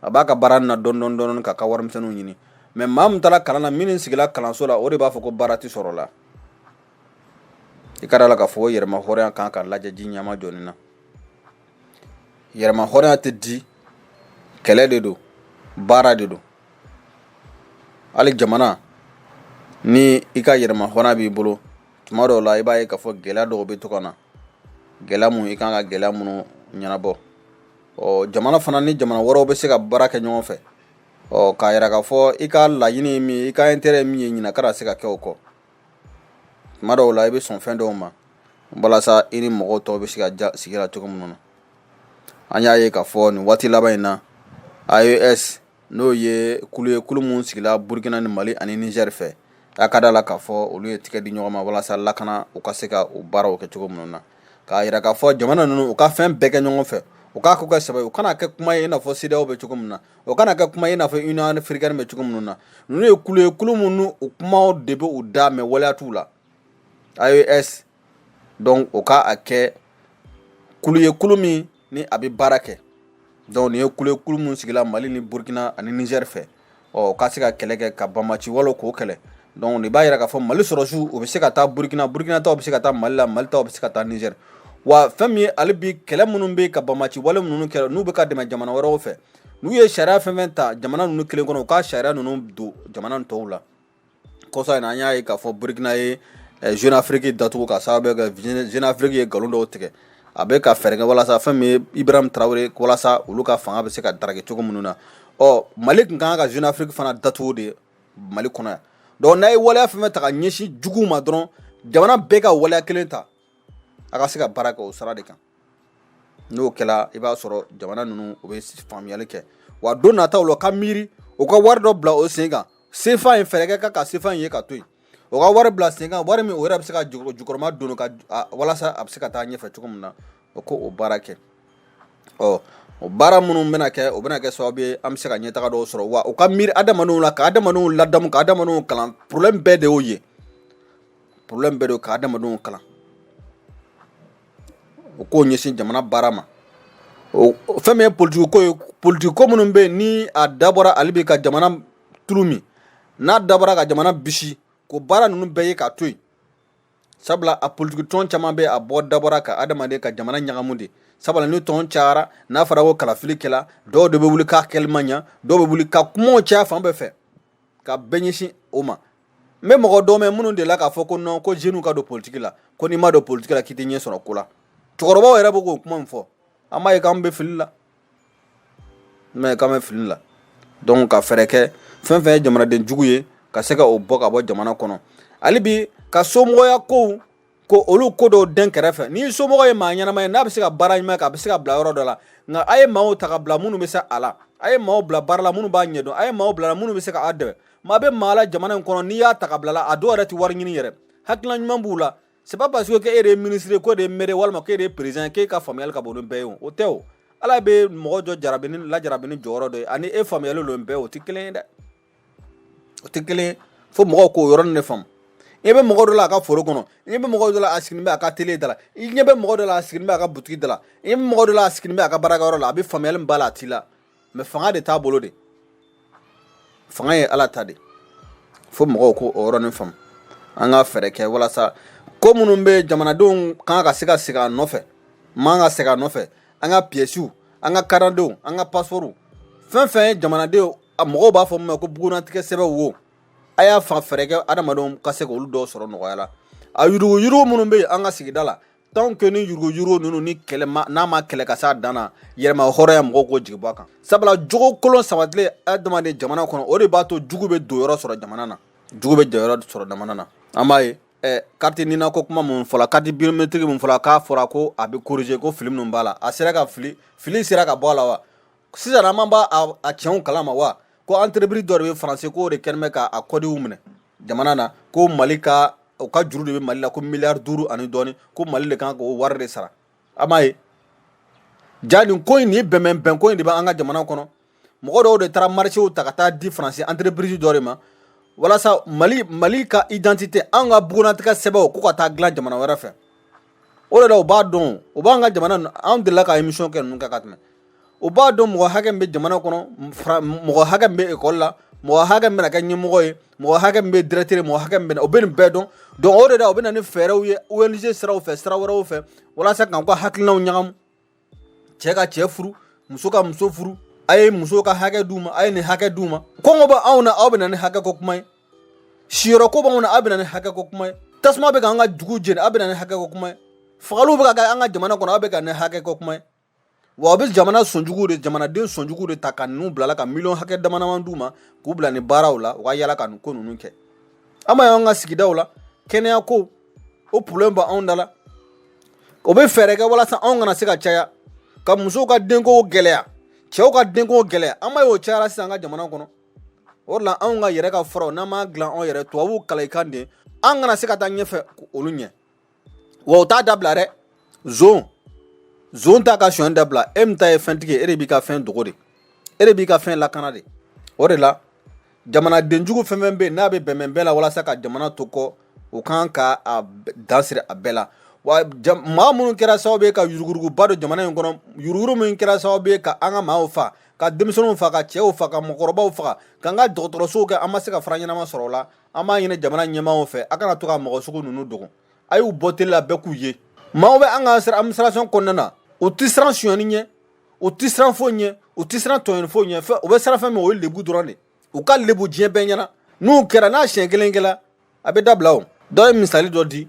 a b'a ka baara na dɔɔni dɔɔni k'a ka warimisɛnninw ɲini. Mais maa min taara kalan na, minnu sigila kalanso la, o de b'a fɔ ko baara tɛ sɔrɔ la. I ka da la k'a fɔ yɛrɛma hɔrɔnya kan ka lajɛ ji ɲɛma jɔni na. Yɛrɛma hɔrɔnya tɛ di, kɛlɛ de don, baara de don. Hali jamana ni i ka yɛrɛma hɔrɔnya b'i bolo, tuma dɔw la i b'a ye k'a fɔ gɛlɛya dɔw bɛ to ka na, gɛlɛya mun i kan ka gɛlɛya minnu ɲɛnabɔ. Ɔ, jamana fana ni jamana wɛrɛw bɛ se ka baara kɛ ɲɔgɔn fɛ, ɔ, k'a yira k'a fɔ i ka laɲini ye min ye, i ka intérêt ye min ye, ɲinɛ kana se ka kɛ o kɔ. Tuma dɔw la i bɛ sɔn fɛn dɔw ma walasa i ni mɔgɔw tɔw bɛ se ka ja sigi la cogo minnu na. An y'a ye k'a fɔ nin waati laban in na, AES, n'o ye kulu ye, kulu minnu sigila Burukina ni Mali ani Niger fɛ, a ka da la k'a fɔ olu ye tigɛ di ɲɔgɔn ma walasa lakana, u ka se ka u baaraw kɛ cogo minnu na, k'a yira k'a fɔ jamana ninnu, u ka fɛn bɛɛ kɛ ɲɔgɔn fɛ, u k'a ko kɛ sɛbɛ ye. U kana kɛ kuma ye i n'a fɔ CEDEAO bɛ cogo min na, o kana kɛ kuma ye i n'a fɔ Union africaine bɛ cogo minnu na. Ninnu ye kulu ye, kulu minnu u kumaw de bɛ u da, mais waleya t'u la. AES donc, o ka a kɛ kulu ye, kulu min ni a bɛ baara kɛ. Donc nin ye kulu ye, kulu min sigila Mali ni Burukina ani Niger fɛ, ɔ, ka se ka kɛlɛ kɛ ka banbaci wale k'o kɛlɛ. Donc nin b'a yira k'a fɔ Mali sɔrɔsiw, u bɛ se ka taa Burukina, Burukina taw bɛ se ka taa Mali la, Mali taw bɛ se ka taa Niger. Wa fɛn min ye hali bi, kɛlɛ minnu bɛ ka banbaci wale minnu kɛ, n'u bɛ ka dɛmɛ jamana wɛrɛw fɛ, n'u ye sariya fɛn fɛn ta jamana ninnu kelen kɔnɔ, u ka sariya ninnu don jamana tɔw la. Kɔsa in na, an y'a ye k'a fɔ Burukina ye Jeune Afrique datugu ka sababu kɛ Jeune Afrique ye nkalon dɔw tigɛ. A bɛ ka fɛɛrɛ kɛ walasa fɛn min ye Ibrahim Traoré, walasa olu ka fanga bɛ se ka daraki cogo minnu na. Ɔ, Mali tun kan ka Jeune Afrique fana datugu de Mali kɔnɔ yan. Donc n'a ye waleya fɛn fɛn ta ka ɲɛsin juguw ma dɔrɔn, jamana bɛɛ ka waleya kelen ta, a ka se ka baara kɛ o sira de kan. N'o kɛra, i b'a sɔrɔ jamana ninnu, u bɛ faamuyali kɛ. Wa don nataw la, ka miiri u ka wari dɔ bila o sen kan, CFA in, fɛɛrɛ kɛ ka CFA in ye ka to yen. O ka wari bila sen kan, wari min o yɛrɛ bɛ se ka jukɔrɔma don ka walasa a bɛ se ka taa ɲɛfɛ cogo min na, o ko o baara kɛ. Ɔ, o baara minnu bɛna kɛ, o bɛna kɛ sababu ye an bɛ se ka ɲɛtaga dɔw sɔrɔ. Wa u ka miiri adamadenw la, ka adamadenw ladamu, ka adamadenw kalan. Problème bɛɛ de y'o ye, problème bɛɛ de ka adamadenw kalan, o k'o ɲɛsin jamana baara ma. O fɛn min ye politiki ko ye, politiki ko minnu bɛ yen ni a dabɔra hali bi ka jamana tulu min, n'a dabɔra ka jamana bisi, k'o baara ninnu bɛɛ ye k'a to yen. Sabula a politiki tɔn caman bɛ a bɔ dabɔra ka adamaden ka jamana ɲagamu de. Sabula ni tɔn cayara, n'a fɔra ko kalafili kɛla, dɔw de bɛ wuli k'a kɛli man ɲa, dɔw bɛ wuli ka kumaw caya fan bɛɛ fɛ ka bɛɛ ɲɛsin o ma. N bɛ mɔgɔ dɔw mɛn minnu delila k'a fɔ ko non, ko jeunes ka don politiki la, ko n'i ma don politiki la, k'i tɛ ɲɛ sɔrɔ ko la. Cɛkɔrɔbaw yɛrɛ bɛ k'o kuma in fɔ. An b'a ye k'an bɛ fili la, mais k'an bɛ fili la. Donc ka fɛɛrɛ kɛ, fɛn fɛn ye jamanaden jugu ye, ka se ka o bɔ ka bɔ jamana kɔnɔ. Hali bi ka somɔgɔya kow ko olu ko dɔw den kɛrɛfɛ. Ni somɔgɔ ye maa ɲɛnama ye, n'a bɛ se ka baara ɲuman kɛ, a bɛ se ka bila yɔrɔ dɔ la. Nka a ye maaw ta ka bila minnu bɛ se a la, a ye maaw bila baara la minnu b'a ɲɛdɔn, a ye maaw bila minnu bɛ se k'a dɛmɛ. Maa bɛ maa la jamana in kɔnɔ, n'i y'a ta ka bila la, a dɔw yɛrɛ tɛ wari ɲini yɛrɛ, hakilina ɲuman b'u la. C'est pas parce que e de ye ministre ye, ko de ye maire, walima k'e de ye président, k'e ka faamuyali ka bon ni bɛɛ ye. O tɛ. O Ala bɛ mɔgɔ jɔ jarabini lajarabini jɔyɔrɔ dɔ ye, ani e faamuyali don bɛɛ, o tɛ kelen ye dɛ, o tɛ kelen ye. Fo mɔgɔw k'o yɔrɔnin de faamu. I bɛ mɔgɔ dɔ la a ka foro kɔnɔ, i bɛ mɔgɔ dɔ la a sigilen bɛ a ka télé da la, i ɲɛ bɛ mɔgɔ dɔ la a sigilen bɛ a ka butigi da la, i bɛ mɔgɔ dɔ la a sigilen bɛ a ka baarakɛyɔrɔ la, a bɛ faamuyali min b'a la, a t'i la. Mais fanga de t'a bolo de, fanga ye Ala ta de. Fo mɔgɔw k'o yɔrɔnin faamu. An ka fɛɛrɛ kɛ walasa ko minnu bɛ jamanadenw kan ka se ka segin a nɔfɛ, man ka segin a nɔfɛ, an ka pièces, an ka karandenw, an ka passeport, fɛn fɛn ye jamanadenw, a mɔgɔw b'a fɔ min ma ko bugunnatigɛ sɛbɛn wo, a y'a fa fɛɛrɛ kɛ adamadenw ka se k'olu dɔw sɔrɔ nɔgɔya la. A yuruguyurugu minnu bɛ yen an ka sigida la, tant que ni yuruguyurugu ninnu ni kɛlɛ ma, n'a ma kɛlɛ ka s'a dan na, yɛrɛma hɔrɔnya, mɔgɔw k'o jigi bɔ a kan. Sabula jogo kolon sabatilen adamaden jamana kɔnɔ, o de b'a to jugu bɛ don yɔrɔ sɔrɔ jamana na, jugu bɛ jɔyɔrɔ sɔrɔ jamana na. An b'a ye carte NINA ko kuma mun fɔla, carte biométrique mun fɔla, k'a fɔra ko a bɛ corriger, ko fili minnu b'a la, a sera ka fili sera ka bɔ a la wa? Sisan an b'a a tiɲɛw kalama wa? Ko entreprise dɔ de bɛ Faransi, k'o de kɛlen bɛ k'a codew minɛ jamana na, ko Mali ka u ka juru de bɛ Mali la, ko miliyari 5 ani dɔɔni, ko Mali de kan k'o wari de sara. A m'a ye ja, nin ko in, nin bɛnbɛn ko in de bɛ an ka jamana kɔnɔ. Mɔgɔ dɔw de taara marchéw ta ka taa di Faransi entreprise dɔ de ma, walasa Mali ka identité, an ka bugunnatigɛ sɛbɛnw, ko ka taa dilan jamana wɛrɛ fɛ. O de la, u b'a dɔn, u b'an ka jamana, an delila ka émission kɛ ninnu kɛ ka tɛmɛ, u b'a dɔn mɔgɔ hakɛ min bɛ jamana kɔnɔ, mɔgɔ hakɛ min bɛ ekɔli la, mɔgɔ hakɛ min bɛna kɛ ɲɛmɔgɔ ye, mɔgɔ hakɛ min bɛ directeur ye, mɔgɔ hakɛ min bɛ, o bɛ nin bɛɛ dɔn. Donc o de la, u bɛ na ni fɛɛrɛw ye, ONG siraw fɛ, sira wɛrɛw fɛ, walasa k'an ka hakilinaw ɲagamu. Cɛ ka cɛ furu, muso ka muso furu, a ye muso ka hakɛ d'u ma, a ye nin hakɛ d'u ma. Kɔngɔ bɛ anw na, aw bɛ na ni hakɛ ko kuma ye. Siyɔrɔ ko b'anw na, aw bɛ na ni hakɛ ko kuma ye. Tasuma bɛ k'an ka dugu jeni, aw bɛ na ni hakɛ ko kuma ye. Fagaliw bɛ ka kɛ an ka jamana kɔnɔ, aw bɛ ka ni hakɛ ko kuma ye. Wa u bɛ jamana sɔnjugu de, jamanaden sɔnjugu de ta ka ninnu bila la, ka miliyɔn hakɛ dama dama d'u ma k'u bila nin baaraw la, u ka yala ka nin ko ninnu kɛ. An b'a ye an ka sigidaw la, kɛnɛya ko, o problème bɛ anw da la. O bɛ fɛɛrɛ kɛ walasa anw kana se ka caya, ka musow ka denko gɛlɛya, cɛw ka denko gɛlɛya. An b'a ye o cayara sisan an ka jamana kɔnɔ. O de la, anw ka yɛrɛ ka furaw, n'an m'a dilan anw yɛrɛ, tubabuw kalayikan de, an kana se ka taa ɲɛfɛ olu ɲɛ. Wa u t'a dabila dɛ. Zon zon t'a ka sonyani dabila. E min ta ye fɛntigi ye, e de b'i ka fɛn dogo de, e de b'i ka fɛn lakana de. O de la, jamanadenjugu fɛn fɛn bɛ yen n'a bɛ bɛnbɛn la walasa ka jamana to kɔ, o kan ka a dan siri a bɛɛ la. Wa maa minnu kɛra sababu ye ka yuruguyuruguba don jamana in kɔnɔ, yuruguyurugu min kɛra sababu ye ka an ka maaw fa, ka denmisɛnninw fa, ka cɛw fa, ka mɔgɔkɔrɔbaw faga, k'an ka dɔgɔtɔrɔsow kɛ, an ma se ka fura ɲɛnama sɔrɔ o la. An b'a ɲini jamana ɲɛmaaw fɛ, a kana to ka mɔgɔ sugu ninnu dogo, a y'u bɔ télé la, bɛɛ k'u ye. Maaw bɛ an ka administration kɔnɔna na, u tɛ siran sonyani ɲɛ, u tɛ siran foyi ɲɛ, u tɛ siran tɔɲɔni foyi ɲɛ. U bɛ siran fɛn min, o ye lebu dɔrɔn de. U ka lebu diɲɛ bɛɛ ɲɛna. N'u kɛra, n'a siɲɛ kelen kɛla, a bɛ dabila. O dɔ ye misali dɔ di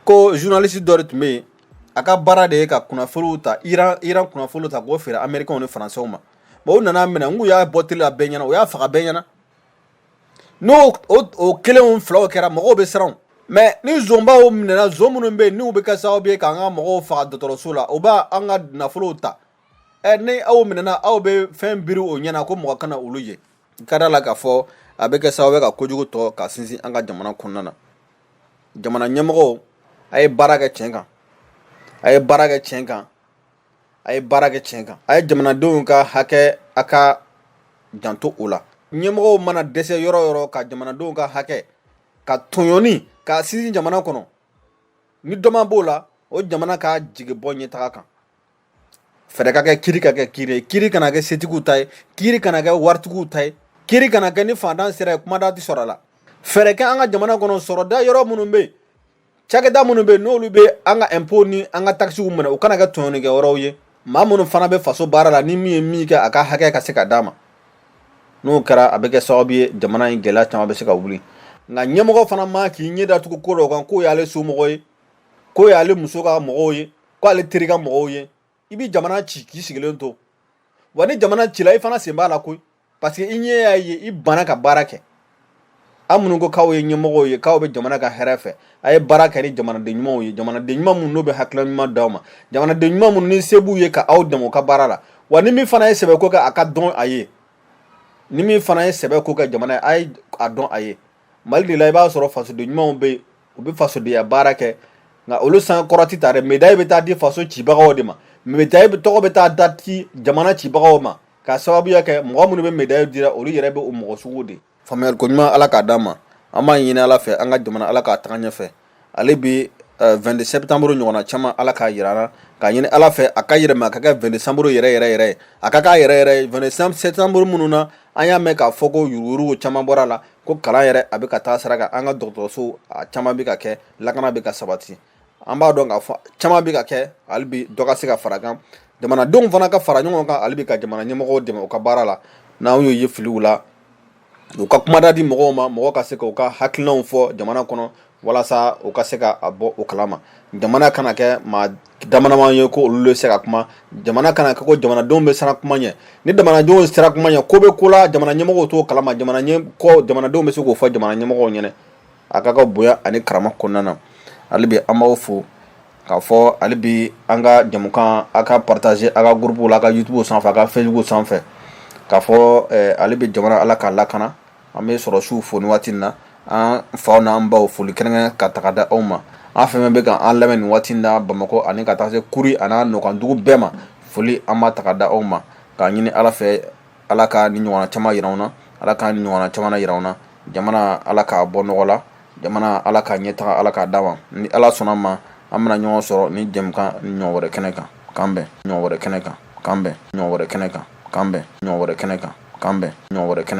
ko journaliste dɔ de tun bɛ yen, a ka baara de ye ka kunnafoniw ta, Iran kunnafoniw ta k'o feere Américains ni Français ma. Bon, u nana minɛ, n k'u y'a bɔ télé la bɛɛ ɲɛna, u y'a faga bɛɛ ɲɛna. N'o o kelen filaw kɛra, mɔgɔw bɛ siran. Mais ni zonbaw minɛna, zon minnu bɛ yen n'u bɛ kɛ sababu ye k'an ka mɔgɔw faga dɔgɔtɔrɔso la, u b'a an ka nafolow ta. Ɛ, ni aw minɛna, aw bɛ fɛn biri o ɲɛna ko mɔgɔ kana olu ye. Ka da la k'a fɔ a bɛ kɛ sababu ye ka kojugu tɔ ka sinsin an ka jamana kɔnɔna na. Jamana ɲɛmɔgɔw, a ye baara kɛ tiɲɛ kan, a ye baara kɛ tiɲɛ kan, a ye baara kɛ tiɲɛ kan. A ye jamanadenw ka hakɛ, a ka janto o la. Ɲɛmɔgɔw mana dɛsɛ yɔrɔ yɔrɔ ka jamanadenw ka hakɛ ka tɔɲɔni ka sinsin jamana kɔnɔ, ni dɔ ma b'o la, o jamana ka jigi bɔ ɲɛtaga kan. Fɛɛrɛ ka kɛ, kiri ka kɛ kiri ye, kiri kana kɛ setigiw ta ye, kiri kana kɛ waritigiw ta ye, kiri kana kɛ ni fantan sera ye, kumada tɛ sɔrɔ a la. Fɛɛrɛ kɛ an ka jamana kɔnɔ, sɔrɔda yɔrɔ minnu bɛ yen, cakɛda minnu bɛ yen, n'olu bɛ an ka impôt ni an ka taxes minɛ, u kana kɛ tɔɲɔnikɛ yɔrɔw ye. Maa minnu fana bɛ faso baara la, ni min ye min kɛ, a ka hakɛ ka se ka d'a ma. N'o kɛra, a bɛ kɛ sababu ye jamana in gɛlɛya caman bɛ se ka wuli. Nka ɲɛmɔgɔ fana ma k'i ɲɛ datugu ko dɔw kan, k'o y'ale somɔgɔ ye, k'o y'ale muso ka mɔgɔw ye, k'ale teri ka mɔgɔw ye, i bɛ jamana ci k'i sigilen to. Wa ni jamana cila, i fana sen b'a la koyi, parce que i ɲɛ y'a ye, i banna ka baara kɛ. An minnu ko k'aw ye ɲɛmɔgɔw ye, k'aw bɛ jamana ka hɛrɛ fɛ, a ye baara kɛ ni jamanaden ɲumanw ye, jamanaden ɲuman minnu n'u bɛ hakilina ɲuman d'aw ma, jamanaden ɲuman minnu ni se b'u ye ka aw dɛmɛ u ka baara la. Wa ni min fana ye sɛbɛ ko kɛ, a ka dɔn a ye. Ni min fana ye sɛbɛ ko kɛ jamana ye, a ye a dɔn a ye. Mali de la, i b'a sɔrɔ fasoden ɲumanw bɛ yen, u bɛ fasodenya baara kɛ, nka olu san kɔrɔ tɛ ta dɛ. Médaille bɛ taa di faso cibagaw de ma, médaille tɔgɔ bɛ taa da ci jamana cibagaw ma, k'a sababuya kɛ mɔgɔ minnu bɛ médaille dira, olu yɛrɛ bɛ o mɔgɔ sugu de. Faamuyali ko ɲuman, Ala k'a d'an ma. An b'a ɲini Ala fɛ, an ka jamana, Ala k'a taga ɲɛfɛ. Ale bi 22 septembre ɲɔgɔnna caman, Ala k'a yira an na. K'a ɲini Ala fɛ, a ka yɛlɛma a ka kɛ 22 décembre yɛrɛ yɛrɛ yɛrɛ ye, a ka k'a yɛrɛ yɛrɛ ye. 22 septembre minnu na, an y'a mɛn k'a fɔ ko yuruguyurugu caman bɔra a la, ko kalan yɛrɛ a bɛ ka taa sira kan, an ka dɔgɔtɔrɔso a caman bɛ ka kɛ, lakana bɛ ka sabati. An b'a dɔn k'a fɔ caman bɛ ka kɛ, hali bi dɔ ka se ka fara kan, jamanadenw fana ka fara ɲɔgɔn kan hali bi ka jamana ɲɛmɔgɔw dɛmɛ u ka baara la. N'anw y'u ye filiw la, u ka kumada di mɔgɔw ma, mɔgɔ ka se k'u ka hakilinaw fɔ jamana kɔnɔ, walasa u ka se ka a bɔ o kalama. Jamana kana kɛ maa damadama ye ko olu bɛ se ka kuma. Jamana kana kɛ ko jamanadenw bɛ siran kuma ɲɛ. Ni jamanadenw sera kuma ɲɛ, ko bɛ ko la, jamana ɲɛmɔgɔw t'o kalama, jamana ɲɛ kɔ, jamanadenw bɛ se k'o fɔ jamana ɲɛmɔgɔw ɲɛna, a ka ka bonya ani karama kɔnɔna na. Hali bi an b'aw fo k'a fɔ hali bi an ka jamukan, a ka partager a ka groupe la, a ka YouTube sanfɛ, a ka Facebook sanfɛ, k'a fɔ hali bi jamana, Ala k'a lakana. An bɛ sɔrɔsiw fo nin waati in na. An faw n'an baw, foli kɛrɛnkɛrɛn ka taga da aw ma. An fɛn fɛn bɛ ka an lamɛn nin waati in na Bamakɔ ani ka taa se Kuri an'a nɔkandugu bɛɛ ma, foli an b'a taga da aw ma, k'a ɲini Ala fɛ, Ala ka ni ɲɔgɔnna caman yira anw na, Ala ka ni ɲɔgɔnna caman yira anw na. Jamana, Ala k'a bɔ nɔgɔ la. Jamana, Ala k'a ɲɛtaga, Ala k'a d'a ma. Ni Ala sɔnna ma, an bɛna ɲɔgɔn sɔrɔ ni jɛmukan ɲɔgɔn wɛrɛ kɛnɛ kan. K'an bɛn ɲɔgɔn wɛrɛ kɛnɛ kan. K'an bɛn ɲɔgɔn wɛrɛ kɛnɛ kan. K'an bɛn ɲɔgɔn wɛrɛ kɛnɛ kan. K'an bɛn ɲɔgɔn wɛrɛ kɛnɛ.